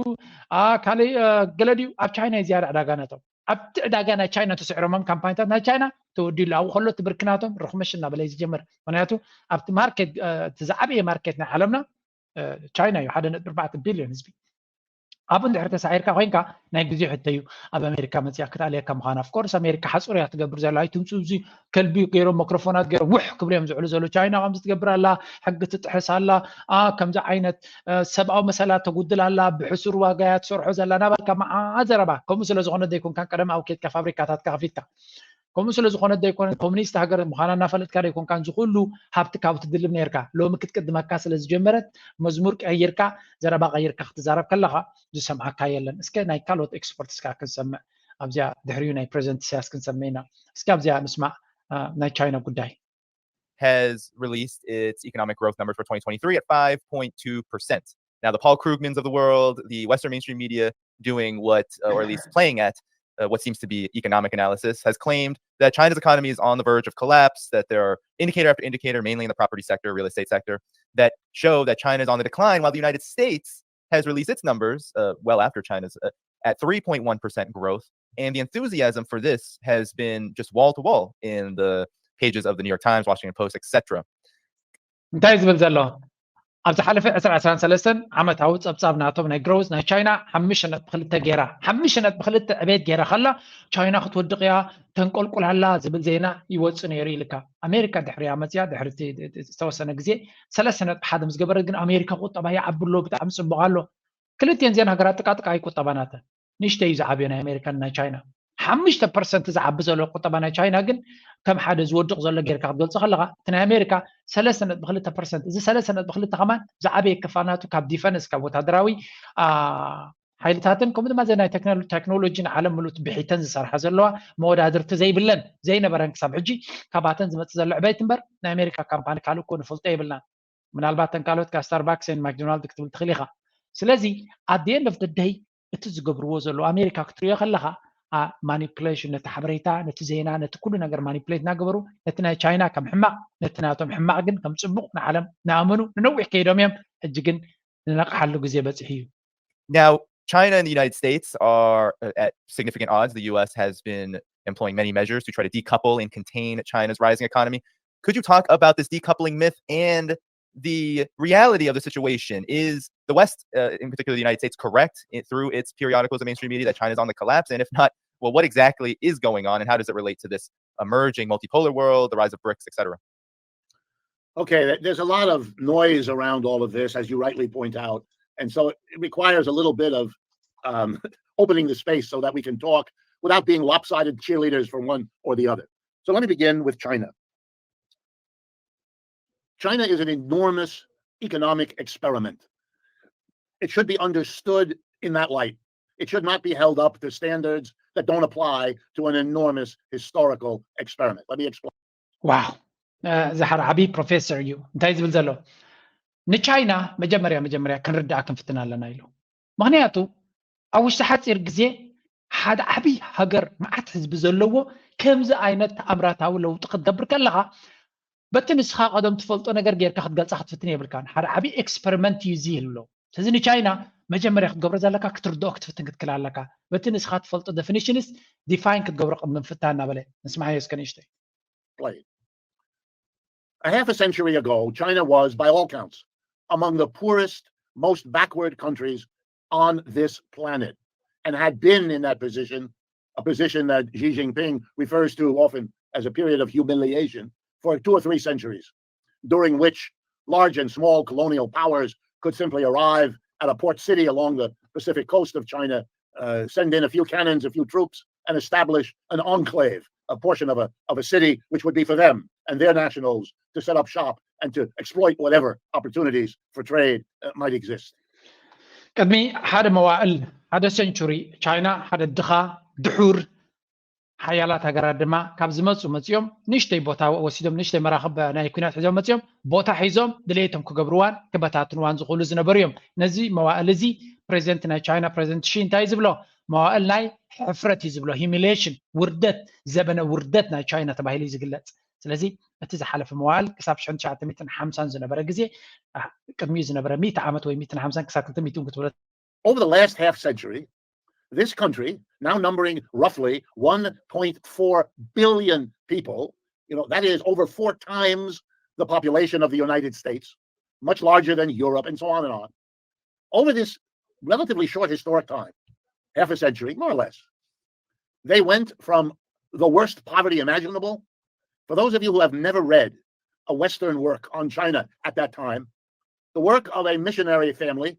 ካልእ ገለ ድዩ ኣብ ቻይና እዩ ዝያዳ ዕዳጋ ናቶም። ኣብቲ ዕዳጋ ናይ ቻይና ተስዕሮሞም ካምፓኒታት ናይ ቻይና ተወዲሉ ኣብኡ ከሎ እቲ ብርኪ ናቶም ርኽምሽ እናበለ እዩ ዝጀምር። ምክንያቱ ኣብቲ ማርኬት እቲ ዝዓበየ ማርኬት ናይ ዓለምና ቻይና እዩ። ሓደ ነጥቢ ኣርባዕተ ቢልዮን ህዝቢ ኣብኡ እንድሕር ተሳዒርካ ኮይንካ ናይ ግዜ ሕቶ እዩ። ኣብ ኣሜሪካ መፅያ ክትኣልየካ ምዃን ኣፍኮርስ ኣሜሪካ ሓፁር እያ ትገብር ዘላ ኣይትምፁ እዚ ከልቢ ገይሮም መክሮፎናት ገይሮም ውሕ ክብሉ እዮም ዝውዕሉ ዘለዉ። ቻይና ከምዚ ትገብር ኣላ፣ ሕጊ ትጥሕስ ኣላ፣ ከምዚ ዓይነት ሰብኣዊ መሰላት ተጉድል ኣላ፣ ብሕሱር ዋጋ እያ ትሰርሖ ዘላ እናበልካ መዓት ዘረባ። ከምኡ ስለ ዝኾነ ዘይኮንካ ቀደም ኣብ ኬድካ ፋብሪካታትካ ከፊትካ ከምኡ ስለ ዝኾነ ዘይኮነ ኮሚኒስት ሃገር ምዃና እናፈለጥካ ዘይኮንካ እዚ ኩሉ ሃብቲ ካብ ትድልብ ነርካ። ሎሚ ክትቅድመካ ስለ ዝጀመረት መዝሙር ቀይርካ ዘረባ ቀይርካ ክትዛረብ ከለኻ ዝሰምዓካ የለን። እስከ ናይ ካልኦት ኤክስፐርትስ ከዓ ክንሰምዕ ኣብዚኣ ድሕሪኡ ናይ ፕሬዚደንት ኢሳያስ ክንሰምዕ ኢና። እስከ ኣብዚኣ ንስማዕ ናይ ቻይና ጉዳይ። has released its economic growth numbers for twenty twenty-three at five point two percent. Now, the Paul Krugmans of the world, the Western mainstream media doing what, uh, or at least playing at uh, what seems to be economic analysis, has claimed that China's economy is on the verge of collapse, that there are indicator after indicator, mainly in the property sector, real estate sector, that show that China is on the decline, while the United States has released its numbers uh, well after China's uh, at three point one percent growth. And the enthusiasm for this has been just wall to wall in the pages of the New York Times, Washington Post, et cetera. እንታይ ዝብል ዘሎ? ኣብ ዝሓለፈ ዕስራ ዕስራን ሰለስተን ዓመታዊ ጸብጻብ ናቶም ናይ ግሮዝ ናይ ቻይና ሓሙሽተ ነጥቢ ክልተ ገይራ ሓሙሽተ ነጥቢ ክልተ ዕቤት ገይራ ከላ ቻይና ክትወድቕ እያ ተንቆልቁል ኣላ ዝብል ዜና ይወጽእ ነይሩ ኢልካ። ኣሜሪካ ድሕሪያ መጽያ ድሕሪ ዝተወሰነ ግዜ ሰለስተ ነጥቢ ሓደ ምስ ገበረት ግን ኣሜሪካ ቁጠባ ይዓቢ ኣሎ፣ ብጣዕሚ ጽቡቕ ኣሎ። ክልቲኤን ዜን ሃገራት ጥቃጥቃ እዩ ቁጠባ ናተን። ንእሽተይ እዩ ዝዓብዮ ናይ ኣሜሪካን ናይ ቻይና። ሓሙሽተ ፐርሰንት ዝዓቢ ዘሎ ቁጠባ ናይ ቻይና ግን ከም ሓደ ዝወድቕ ዘሎ ጌርካ ክትገልጾ ከለኻ እቲ ናይ ኣሜሪካ ሰለስተ ነጥቢ ክልተ ፐርሰንት፣ እዚ ሰለስተ ነጥቢ ክልተ ከማን ዝዓበየ ክፋል ናቱ ካብ ዲፈንስ ካብ ወታደራዊ ሓይልታትን ከምኡ ድማ ናይ ቴክኖሎጂን ዓለም ምሉእ ብሒተን ዝሰርሓ ዘለዋ መወዳድርቲ ዘይብለን ዘይነበረን ክሳብ ሕጂ ካባተን ዝመፅእ ዘሎ ዕቤት እምበር ናይ ኣሜሪካ ካምፓኒ ካልእ እኮ ንፈልጦ የብልናን። ምናልባት ተን ካልኦት ካብ ስታርባክስን ማክዶናልድ ክትብል ትኽእል ኢኻ። ስለዚ ኣት ኤንድ ኦፍ ደይ እቲ ዝገብርዎ ዘለዉ ኣሜሪካ ክትሪኦ ከለኻ ማኒፕሌሽን ነቲ ሓበሬታ ነቲ ዜና ነቲ ኩሉ ነገር ማኒፕሌት እናገበሩ ነቲ ናይ ቻይና ከም ሕማቕ ነቲ ናቶም ሕማቕ ግን ከም ፅቡቕ ንዓለም ንኣመኑ ንነዊሕ ከይዶም እዮም። ሕጂ ግን ንነቕሓሉ ግዜ በፂሑ እዩ። Now, China and the United States are uh, at significant odds. The U S has been employing many measures to try to decouple and contain China's rising economy. Could you talk about this decoupling myth and the reality of the situation? Is the West, uh, in particular the United States, correct in, through its periodicals and mainstream media that China's on the collapse? And if not, well, what exactly is going on and how does it relate to this emerging multipolar world, the rise of brics, et cetera? Okay, there's a lot of noise around all of this, as you rightly point out. And so it requires a little bit of um, opening the space so that we can talk without being lopsided cheerleaders from one or the other. So let me begin with China. China is an enormous economic experiment. It should be understood in that light. It should not be held up to standards that don't apply to an enormous historical experiment. Let me explain. ዋው እዚ ሓደ ዓብዪ ፕሮፌሰር እዩ። እንታይ ዝብል ዘሎ ንቻይና መጀመርያ መጀመርያ ክንርዳኣ ክንፍትን ኣለና ኢሉ። ምክንያቱ ኣብ ውሽጢ ሓፂር ግዜ ሓደ ዓብዪ ሃገር መዓት ህዝቢ ዘለዎ ከምዚ ዓይነት ተኣምራታዊ ለውጢ ክትገብር ከለካ በቲ ንስኻ ቀደም ትፈልጦ ነገር ጌርካ ክትገልፃ ክትፍትን የብልካን። ሓደ ዓብዪ ኤክስፐሪመንት እዩ እዚ ይብሎ። ስለዚ ንቻይና መጀመርያ ክትገብሮ ዘለካ ክትርድኦ ክትፍትን ክትክል ኣለካ። በቲ ንስኻ ትፈልጦ ዴፊኒሽንስ ዲፋይን ክትገብሮ ቅድሚ ምፍታን እናበለ ንስማዓዮ እስከ ንእሽተይ። Played. A half a century ago, China was, by all counts, among the poorest, most backward countries on this planet and had been in that position, a position that Xi Jinping refers to often as a period of humiliation, for two or three centuries, during which large and small colonial powers could simply arrive at a port city along the Pacific coast of China, uh, send in a few cannons, a few troops, and establish an enclave, a portion of a, of a city which would be for them and their nationals to set up shop and to exploit whatever opportunities for trade uh, might exist. ቅድሚ ሓደ መዋእል ሓደ ሴንቹሪ ቻይና ሓደ ድኻ ድሑር ሓያላት ሃገራት ድማ ካብ ዝመፁ መፂኦም ንእሽተይ ቦታ ወሲዶም ንእሽተይ መራኽብ ናይ ኩናት ሒዞም መፂኦም ቦታ ሒዞም ድሌቶም ክገብርዋን ክበታትንዋን ዝኽእሉ ዝነበሩ እዮም። ነዚ መዋእል እዚ ፕሬዚደንት ናይ ቻይና ፕሬዚደንት ሺ እንታይ ዝብሎ መዋእል ናይ ሕፍረት እዩ ዝብሎ። ሂሚሌሽን ውርደት ዘበነ ውርደት ናይ ቻይና ተባሂሉ እዩ ዝግለፅ። ስለዚ እቲ ዝሓለፈ መዋእል ክሳብ ሽሕን ትሽዓተ ሚእትን ሓምሳን ዝነበረ ግዜ ቅድሚኡ ዝነበረ ሚእቲ ዓመት ወይ ሚእትን ሓምሳን ክሳብ ክልተ ሚእትን ክትብሎ Over the last half century, this country, now numbering roughly one point four billion people, you know, that is over four times the population of the United States, much larger than Europe, and so on and on. Over this relatively short historic time, half a century, more or less, they went from the worst poverty imaginable. For those of you who have never read a Western work on China at that time, the work of a missionary family,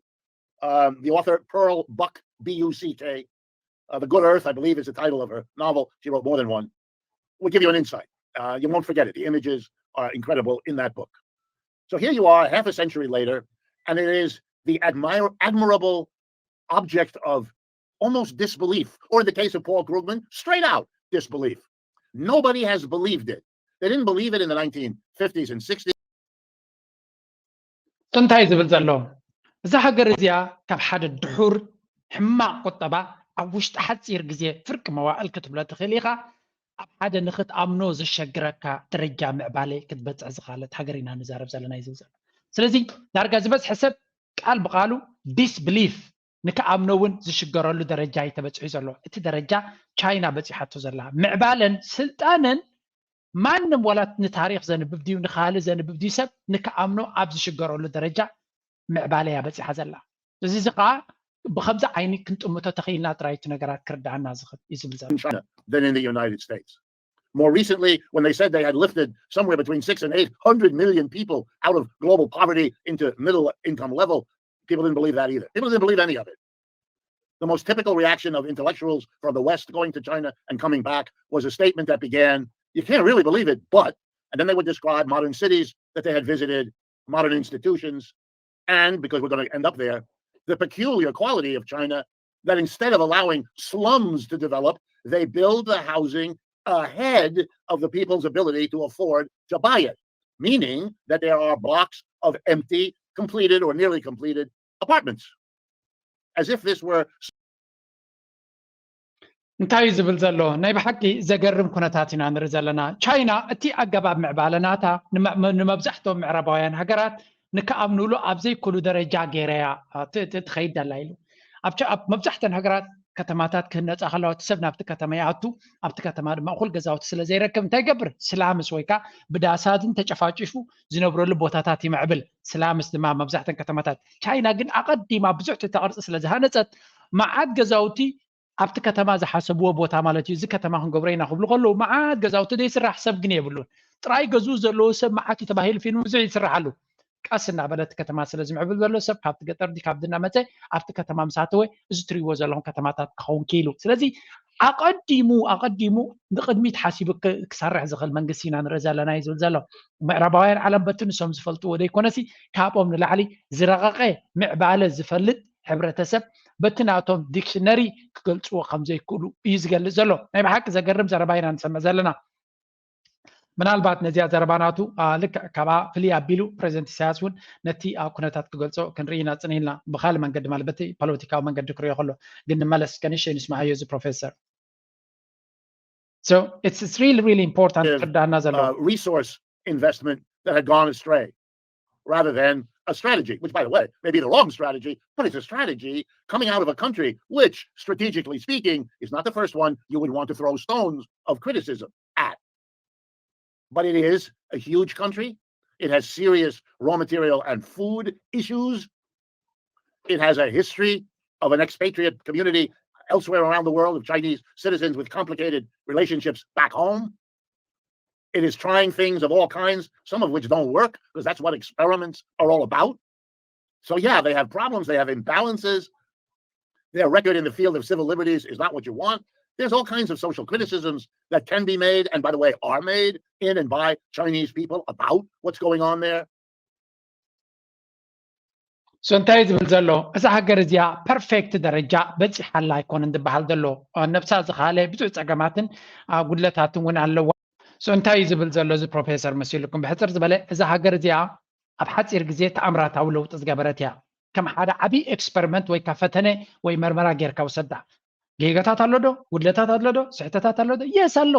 um, the author Pearl Buck, B U C K, uh, The Good Earth, I believe, is the title of her novel. She wrote more than one. Will give you an insight. Uh, you won't forget it. The images are incredible in that book. So here you are, half a century later, and it is the admire, admirable object of almost disbelief, or in the case of Paul Krugman, straight out disbelief. Nobody has believed it. They didn't believe it in the nineteen fifties and sixties. እንታይ ዝብል ዘሎ እዛ ሃገር እዚኣ ካብ ሓደ ድሑር ሕማቕ ቁጠባ ኣብ ውሽጢ ሓፂር ግዜ ፍርቂ መዋእል ክትብሎ ትኽእል ኢኻ። ኣብ ሓደ ንክትኣምኖ ዘሸግረካ ደረጃ ምዕባለ ክትበፅሕ ዝኽኣለት ሃገር ኢና ንዛረብ ዘለና እዩ ዝብል ዘሎ። ስለዚ ዳርጋ ዝበዝሐ ሰብ ቃል ብቃሉ ዲስብሊፍ ንክኣምኖ እውን ዝሽገረሉ ደረጃ እዩ ተበፂሑ ዘሎ። እቲ ደረጃ ቻይና በፂሓቶ ዘላ ምዕባለን ስልጣነን ማንም ዋላ ንታሪክ ዘንብብ ድዩ ንካልእ ዘንብብ ድዩ ሰብ ንክኣምኖ ኣብ ዝሽገረሉ ደረጃ ምዕባለ እያ በፂሓ ዘላ። እዚ እዚ ከዓ ብከምዚ ዓይኒ ክንጥምቶ ተኽኢልና ጥራይ እቲ ነገራት ክርዳኣና ዝኽእል እዩ ዝብል ዘሎ። China than in the United States. More recently, when they said they had lifted somewhere between six and eight hundred million people out of global poverty into middle income level, people didn't believe that either. People didn't believe any of it. The most typical reaction of intellectuals from the West going to China and coming back was a statement that began, "You can't really believe it, but," and then they would describe modern cities that they had visited, modern institutions, and, because we're going to end up there, the peculiar quality of China that instead of allowing slums to develop, they build the housing ahead of the people's ability to afford to buy it, meaning that there are blocks of empty, completed or nearly completed apartments. As if this were እንታይ እዩ ዝብል ዘሎ? ናይ ብሓቂ ዘገርም ኩነታት ኢና ንርኢ ዘለና። ቻይና እቲ ኣገባብ ምዕባለ ናታ ንመ- ንመብዛሕትኦም ምዕራባውያን ሃገራት ንክኣምኑሉ ኣብ ዘይክእሉ ደረጃ ገይረያ ት- ት- ትኸይድ ኣላ ኢሉ። ኣብ ቻ- ኣብ መብዛሕተን ሃገራት ከተማታት ክህነፃ ከለዋ እቲ ሰብ ናብቲ ከተማ ይኣቱ። ኣብቲ ከተማ ድማ እኹል ገዛውቲ ስለ ዘይረክብ እንታይ ይገብር? ስላምስ ወይ ከዓ ብዳሳትን ተጨፋጭፉ ዝነብረሉ ቦታታት ይምዕብል። ስላምስ ድማ መብዛሕተን ከተማታት። ቻይና ግን ኣቐዲማ ብዙሕ ትሕተ ቅርፂ ስለ ዝሃነፀት መዓት ገዛውቲ ኣብቲ ከተማ ዝሓሰብዎ ቦታ ማለት እዩ። እዚ ከተማ ክንገብሮ ኢና ክብሉ ከለዉ መዓት ገዛውቲ ዘይስራሕ ሰብ ግን የብሉን። ጥራይ ገዝኡ ዘለዎ ሰብ መዓት እዩ ተባሂሉ ፊልም ብዙሕ ይስራሕ ኣሉ። ቀስ እናበለ እቲ ከተማ ስለ ዝምዕብል ዘሎ ሰብ ካብቲ ገጠር ድዩ ካብ ድና መፀ ኣብቲ ከተማ ምስ ኣተወ እዚ ትሪእዎ ዘለኹም ከተማታት ክኸውን ክኢሉ። ስለዚ ኣቐዲሙ ኣቐዲሙ ንቕድሚት ሓሲቡ ክሰርሕ ዝኽእል መንግስቲ ኢና ንርኢ ዘለና እዩ ዝብል ዘሎ። ምዕራባውያን ዓለም በቲ ንሶም ዝፈልጥዎ ዘይኮነሲ ካብኦም ንላዕሊ ዝረቐቐ ምዕባለ ዝፈልጥ ሕብረተሰብ በቲ ናቶም ዲክሽነሪ ክገልፅዎ ከም ዘይክእሉ እዩ ዝገልፅ ዘሎ። ናይ ብሓቂ ዘገርም ዘረባ ኢና ንሰምዕ ዘለና። ምናልባት ነዚኣ ዘረባ ናቱ ልክዕ ካብኣ ፍልይ ኣቢሉ ፕሬዚደንት ኢሳያስ እውን ነቲ ኩነታት ክገልፆ ክንርኢ ኢና ፅኒህልና ብካልእ መንገዲ ማለት በቲ ፖለቲካዊ መንገዲ ክሪኦ ከሎ። ግን ንመለስ ከንሸይ ንስማዓዮ እዚ ፕሮፌሰር። So it's really really important ክርዳና ዘሎ resource investment that had gone astray rather than a strategy, which, by the way, may be the wrong strategy, but it's a strategy coming out of a country which, strategically speaking, is not the first one you would want to throw stones of criticism at. But it is a huge country. It has serious raw material and food issues. It has a history of an expatriate community elsewhere around the world of Chinese citizens with complicated relationships back home. It is trying things of all kinds, some of which don't work, because that's what experiments are all about. So, yeah, they have problems, they have imbalances. Their record in the field of civil liberties is not what you want. There's all kinds of social criticisms that can be made, and by the way, are made in and by Chinese people about what's going on there. So እንታይ ዝብል ዘሎ እዛ ሃገር እዚኣ ፐርፌክት ደረጃ በፂሓላ ኣይኮነን ዝበሃል ዘሎ። ነብሳ ዝኻለ ብዙሕ ፀገማትን ጉድለታትን እውን ኣለዋ። So እንታይ እዩ ዝብል ዘሎ እዚ ፕሮፌሰር መሲልኩም? ብሕፅር ዝበለ እዛ ሃገር እዚኣ ኣብ ሓፂር ግዜ ተኣምራታዊ ለውጢ ዝገበረት እያ። ከም ሓደ ዓብዪ ኤክስፐሪመንት ወይ ካብ ፈተነ ወይ መርመራ ጌርካ ውሰዳ። ጌጋታት ኣሎ ዶ? ጉድለታት ኣሎ ዶ? ስሕተታት ኣሎ ዶ? የስ ኣሎ።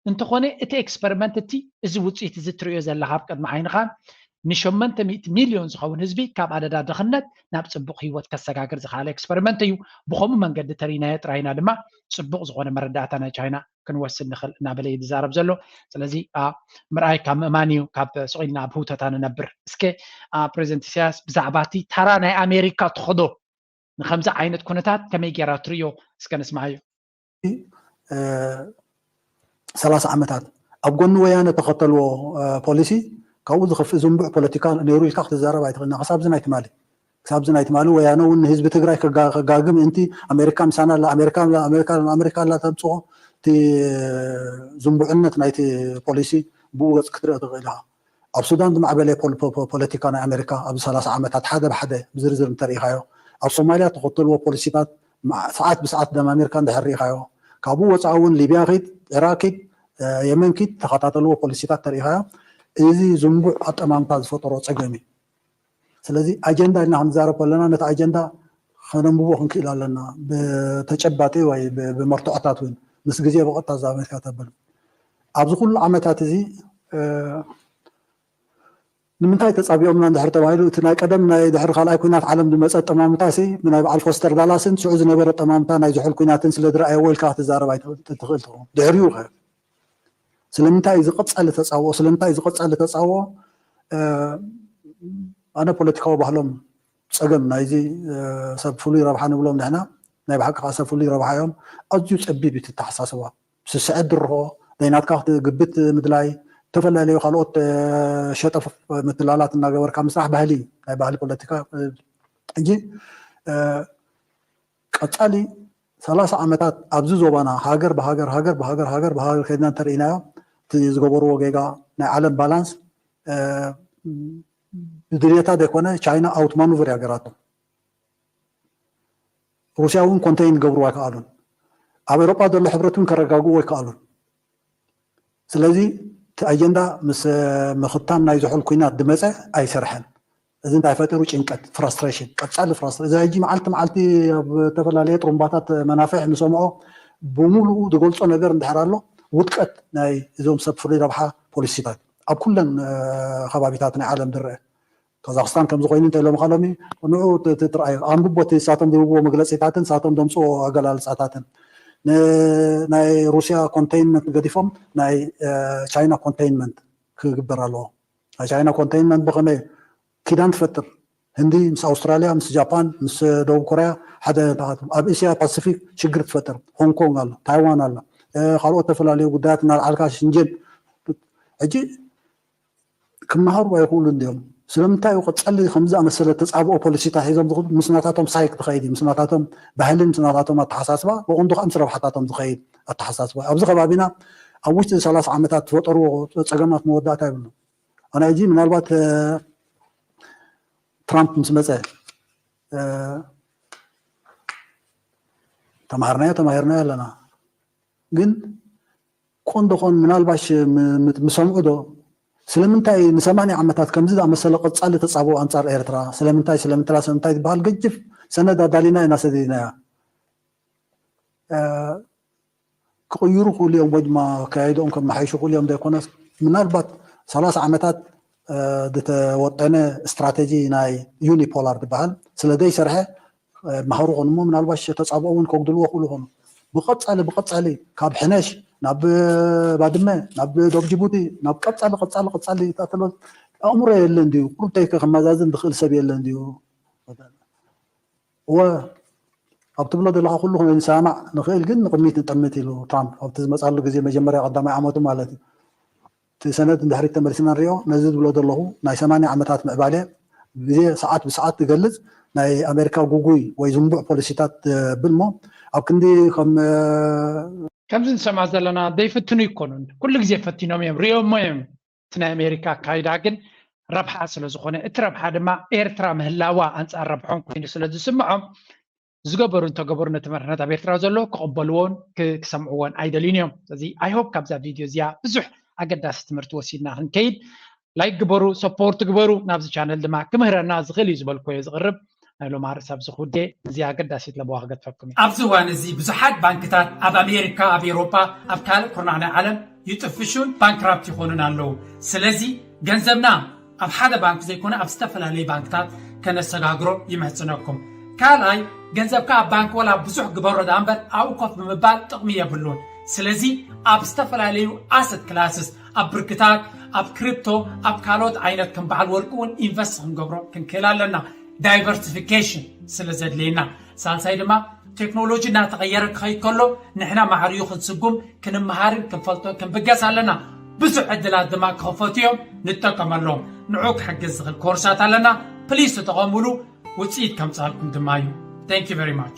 እንተኾነ እቲ ኤክስፐሪመንት እቲ እዚ ውፅኢት እዚ ትሪኦ ዘለኻ ኣብ ቅድሚ ዓይንኻ ንሸመንተ ሚእቲ ሚልዮን ዝኸውን ህዝቢ ካብ ኣደዳ ድኽነት ናብ ፅቡቕ ህይወት ከሰጋግር ዝኽኣለ ኤክስፐሪመንት እዩ። ብኸምኡ መንገዲ ተሪናዮ ጥራይና ድማ ፅቡቕ ዝኾነ መረዳእታ ናይ ቻይና ክንወስድ ንኽእል እናበለ እዩ ዝዛረብ ዘሎ። ስለዚ ምርኣይ ካብ ምእማን እዩ፣ ካብ ስቕ ኢልና ኣብ ህውተታ ንነብር። እስከ ፕሬዚደንት ኢሳያስ ብዛዕባ እቲ ተራ ናይ ኣሜሪካ ትኸዶ ንከምዚ ዓይነት ኩነታት ከመይ ጌራ ትርእዮ እስከ ንስማዓዮ። ሰላሳ ዓመታት ኣብ ጎኒ ወያነ ተኸተልዎ ፖሊሲ ካብኡ ዝኸፍእ ዝንቡዕ ፖለቲካ ነይሩ ኢልካ ክትዛረብ ኣይትኽእልና። ክሳብዚ ናይ ትማሊ ክሳብዚ ናይ ትማሊ ወያነ እውን ንህዝቢ ትግራይ ከጋግም እንቲ ኣሜሪካ ምሳና ኣላ ኣሜሪካ ኣሜሪካ ኣሜሪካ ኣላ ተምፅኦ እቲ ዝንቡዕነት ናይቲ ፖሊሲ ብኡ ገፅ ክትርኢ ትኽእል ኢኻ። ኣብ ሱዳን ዝማዕበለ ፖለቲካ ናይ ኣሜሪካ ኣብዚ ሰላሳ ዓመታት ሓደ ብሓደ ብዝርዝር እንተርኢኻዮ ኣብ ሶማልያ ተኸተልዎ ፖሊሲታት ሰዓት ብሰዓት ደማሚርካ እንድሕር ርኢኻዮ ካብኡ ወፃኢ እውን ሊብያ ኪድ ኢራቅ ኪድ የመን ኪድ ተኸታተልዎ ፖሊሲታት ተርኢኻዮ እዚ ዝንቡዕ ኣጠማምታ ዝፈጠሮ ፀገም እዩ። ስለዚ ኣጀንዳ ኢልና ክንዛረብ ከለና ነቲ ኣጀንዳ ከነንብቦ ክንክእል ኣለና። ብተጨባጢ ወይ ብመርትዖታት እውን ምስ ግዜ ብቐጥታ ዛመድካ ተብል ኣብዚ ኩሉ ዓመታት እዚ ንምንታይ ተፃቢኦምና እንድሕር ተባሂሉ እቲ ናይ ቀደም ናይ ድሕሪ ካልኣይ ኩናት ዓለም ዝመፀ ኣጠማምታ ሲ ብናይ በዓል ፎስተር ዳላስን ሽዑ ዝነበረ ኣጠማምታ ናይ ዝሑል ኩናትን ስለ ዝረኣየዎ ኢልካ ክትዛረብ ኣይትኽእል ትኸውን ድሕሪኡ ከ ስለምንታይ እዩ ዝቐፀለ ተፃውኦ ስለምንታይ እዩ ዝቐፀለ ተፃውኦ ኣነ ፖለቲካዊ ባህሎም ፀገም ናይዚ ሰብ ፍሉይ ረብሓ ንብሎም ንሕና ናይ ብሓቂ ከዓ ሰብ ፍሉይ ረብሓ እዮም ኣዝዩ ፀቢብ እዩ ተተሓሳስባ ስስዐ ድርኾ ናይ ናትካ ግብት ምድላይ ዝተፈላለዩ ካልኦት ሸጠፍ ምትላላት እናገበርካ ምስራሕ ባህሊ ናይ ባህሊ ፖለቲካ ሕጂ ቀፃሊ ሰላሳ ዓመታት ኣብዚ ዞባና ሃገር ብሃገር ሃገር ብሃገር ሃገር ብሃገር ከድና እንተርኢናዮ እቲ ዝገበርዎ ጌጋ ናይ ዓለም ባላንስ ብድልየታ ዘይኮነ ቻይና ኣውት ማኑቨር ያገራቶም ሩስያ እውን ኮንተይን ገብሩ ኣይከኣሉን ኣብ ኤሮጳ ዘሎ ሕብረት እውን ከረጋግኡ ኣይከኣሉን ስለዚ እቲ ኣጀንዳ ምስ ምኽታም ናይ ዝሑል ኩናት ድመፀ ኣይሰርሐን እዚ እንታይ ፈጢሩ ጭንቀት ፍራስትሬሽን ቀፃሊ ፍራስትሬሽን እዚ ሕጂ መዓልቲ መዓልቲ ኣብ ዝተፈላለየ ጥሩምባታት መናፍሕ ንሰምዖ ብምሉኡ ዝገልፆ ነገር እንድሕር ኣሎ ውድቀት ናይ እዞም ሰብ ፍሉይ ረብሓ ፖሊሲታት ኣብ ኩለን ከባቢታት ናይ ዓለም ዝረአ ካዛክስታን ከምዚ ኮይኑ እንተ ኢሎም ካሎሚ ንዑ ትርኣዩ ኣንብቦ እቲ ንሳቶም ዝህብዎ መግለፂታትን ንሳቶም ዘምፅዎ ኣገላልፃታትን ናይ ሩስያ ኮንቴይንመንት ገዲፎም ናይ ቻይና ኮንቴይንመንት ክግበር ኣለዎ ናይ ቻይና ኮንቴይንመንት ብከመይ ኪዳን ትፈጥር ህንዲ ምስ ኣውስትራልያ ምስ ጃፓን ምስ ደቡብ ኮርያ ሓደ ኣብ እስያ ፓሲፊክ ሽግር ትፈጥር ሆንኮንግ ኣሎ ታይዋን ኣሎ ካልኦት ዝተፈላለዩ ጉዳያት እናልዓልካ ሽንጀን ሕጂ ክመሃሩ ኣይኽእሉ እንዲዮም ስለምንታይ እዩ ቀጸሊ ከምዚ ኣመሰለ ተጻብኦ ፖሊሲታት ሒዞም ዝኽዱ? ምስ ናታቶም ሳይክ ዝኸይድ እዩ፣ ምስ ናታቶም ባህሊ፣ ምስ ናታቶም ኣተሓሳስባ፣ ብቐንዱ ከዓ ምስ ረብሓታቶም ዝኸይድ ኣተሓሳስባ። ኣብዚ ከባቢና ኣብ ውሽጢ ሰላሳ ዓመታት ዝፈጠርዎ ጸገማት መወዳእታ ይብሉ። ኣነ ሕጂ ምናልባት ትራምፕ ምስ መፀ ተማሃርናዮ ተማሂርናዮ ኣለና። ግን ኮን ዶ ኮን ምናልባሽ ምሰምዑ ዶ ስለምንታይ ንሰማንያ ዓመታት ከምዚ ዝኣመሰለ ቀፃሊ ተፃብኦ ኣንፃር ኤርትራ ስለምንታይ ስለምንትላ ስለምንታይ ዝበሃል ገጅፍ ሰነድ ኣዳሊና ኢና ሰዲድናያ። ክቕይሩ ክእሉ እዮም ወይ ድማ ኣካያይድኦም ከመሓይሹ ክእሉ እዮም ዘይኮነስ ምናልባት ሰላሳ ዓመታት ዝተወጠነ ስትራተጂ ናይ ዩኒፖላር ዝበሃል ስለ ዘይሰርሐ መሃሩ ኮኑ እሞ ምናልባሽ ተፃብኦ እውን ከጉድልዎ ክእሉ ኮኑ። ብቐፃሊ ብቐፃሊ ካብ ሕነሽ ናብ ባድመ ናብ ዶብ ጅቡቲ ናብ ቀፃሊ ቀፃሊ ቀፃሊ ተኣተሎ ኣእምሮ የለን ድዩ? ቁርተይ ከመዛዝን ዝኽእል ሰብ የለን ድዩ? እወ ኣብ ትብሎ ዘለኻ ኩሉ ክንሰማማዕ ንኽእል ግን ንቕድሚት ንጠምት ኢሉ ትራምፕ ኣብቲ ዝመፃሉ ግዜ መጀመርያ ቀዳማይ ዓመቱ ማለት እዩ። እቲ ሰነድ ንድሕሪት ተመሊስና ንሪኦ ነዚ ዝብሎ ዘለኹ ናይ ሰማንያ ዓመታት ምዕባለ ግዜ ሰዓት ብሰዓት ዝገልፅ ናይ ኣሜሪካ ጉጉይ ወይ ዝንቡዕ ፖሊሲታት ብል እሞ ኣብ ክንዲ ከም ከምዚ ንሰማ ዘለና ዘይፍትኑ ይኮኑን ኩሉ ግዜ ፈቲኖም እዮም ሪኦሞ እዮም እቲ ናይ ኣሜሪካ ኣካይዳ ግን ረብሓ ስለዝኾነ እቲ ረብሓ ድማ ኤርትራ ምህላዋ ኣንፃር ረብሖም ኮይኑ ስለዝስምዖም ዝገበሩ እንተገበሩ ነቲ መርሕነት ኣብ ኤርትራ ዘሎ ክቕበልዎን ክሰምዕዎን ኣይደልዩን እዮም። ስለዚ ኣይሆፕ ካብዛ ቪድዮ እዚኣ ብዙሕ ኣገዳሲ ትምህርቲ ወሲድና ክንከይድ ላይክ ግበሩ፣ ሰፖርት ግበሩ። ናብዚ ቻነል ድማ ክምህረና ዝኽእል እዩ ዝበልኩ እየ ዝቕርብ ናይ ሎም ኣርእስ ኣብዚ ኩዴ እዚ ኣገዳሲት ለበዋ ክገድፈኩም እዩ። ኣብዚ እዋን እዚ ብዙሓት ባንክታት ኣብ ኣሜሪካ፣ ኣብ ኤሮጳ፣ ኣብ ካልእ ኩርናዕ ናይ ዓለም ይጥፍሹን ባንክራፕት ይኾኑን ኣለዉ። ስለዚ ገንዘብና ኣብ ሓደ ባንክ ዘይኮነ ኣብ ዝተፈላለዩ ባንክታት ከነሰጋግሮ ይምሕጽነኩም። ካልኣይ ገንዘብካ ኣብ ባንክ ወላ ብዙሕ ግበሮ ደኣ እምበር ኣብኡ ኮፍ ብምባል ጥቕሚ የብሉን። ስለዚ ኣብ ዝተፈላለዩ ኣሰት ክላስስ ኣብ ብርክታት ኣብ ክሪፕቶ ኣብ ካልኦት ዓይነት ከም በዓል ወርቂ እውን ኢንቨስት ክንገብሮ ክንክእል ኣለና። ዳይቨርሲፊኬሽን ስለ ዘድልየና። ሳልሳይ ድማ ቴክኖሎጂ እናተቐየረ ክኸይድ ከሎ ንሕና ማዕሪኡ ክንስጉም ክንመሃርን ክንፈልጦ ክንብገስ ኣለና። ብዙሕ ዕድላት ድማ ክኸፈቱ እዮም ንጠቀመሎም። ንዑ ክሕግዝ ዝኽእል ኮርሳት ኣለና። ፕሊስ ተጠቐሙሉ። ውፅኢት ከምፃልኩም ድማ እዩ። Thank you very much።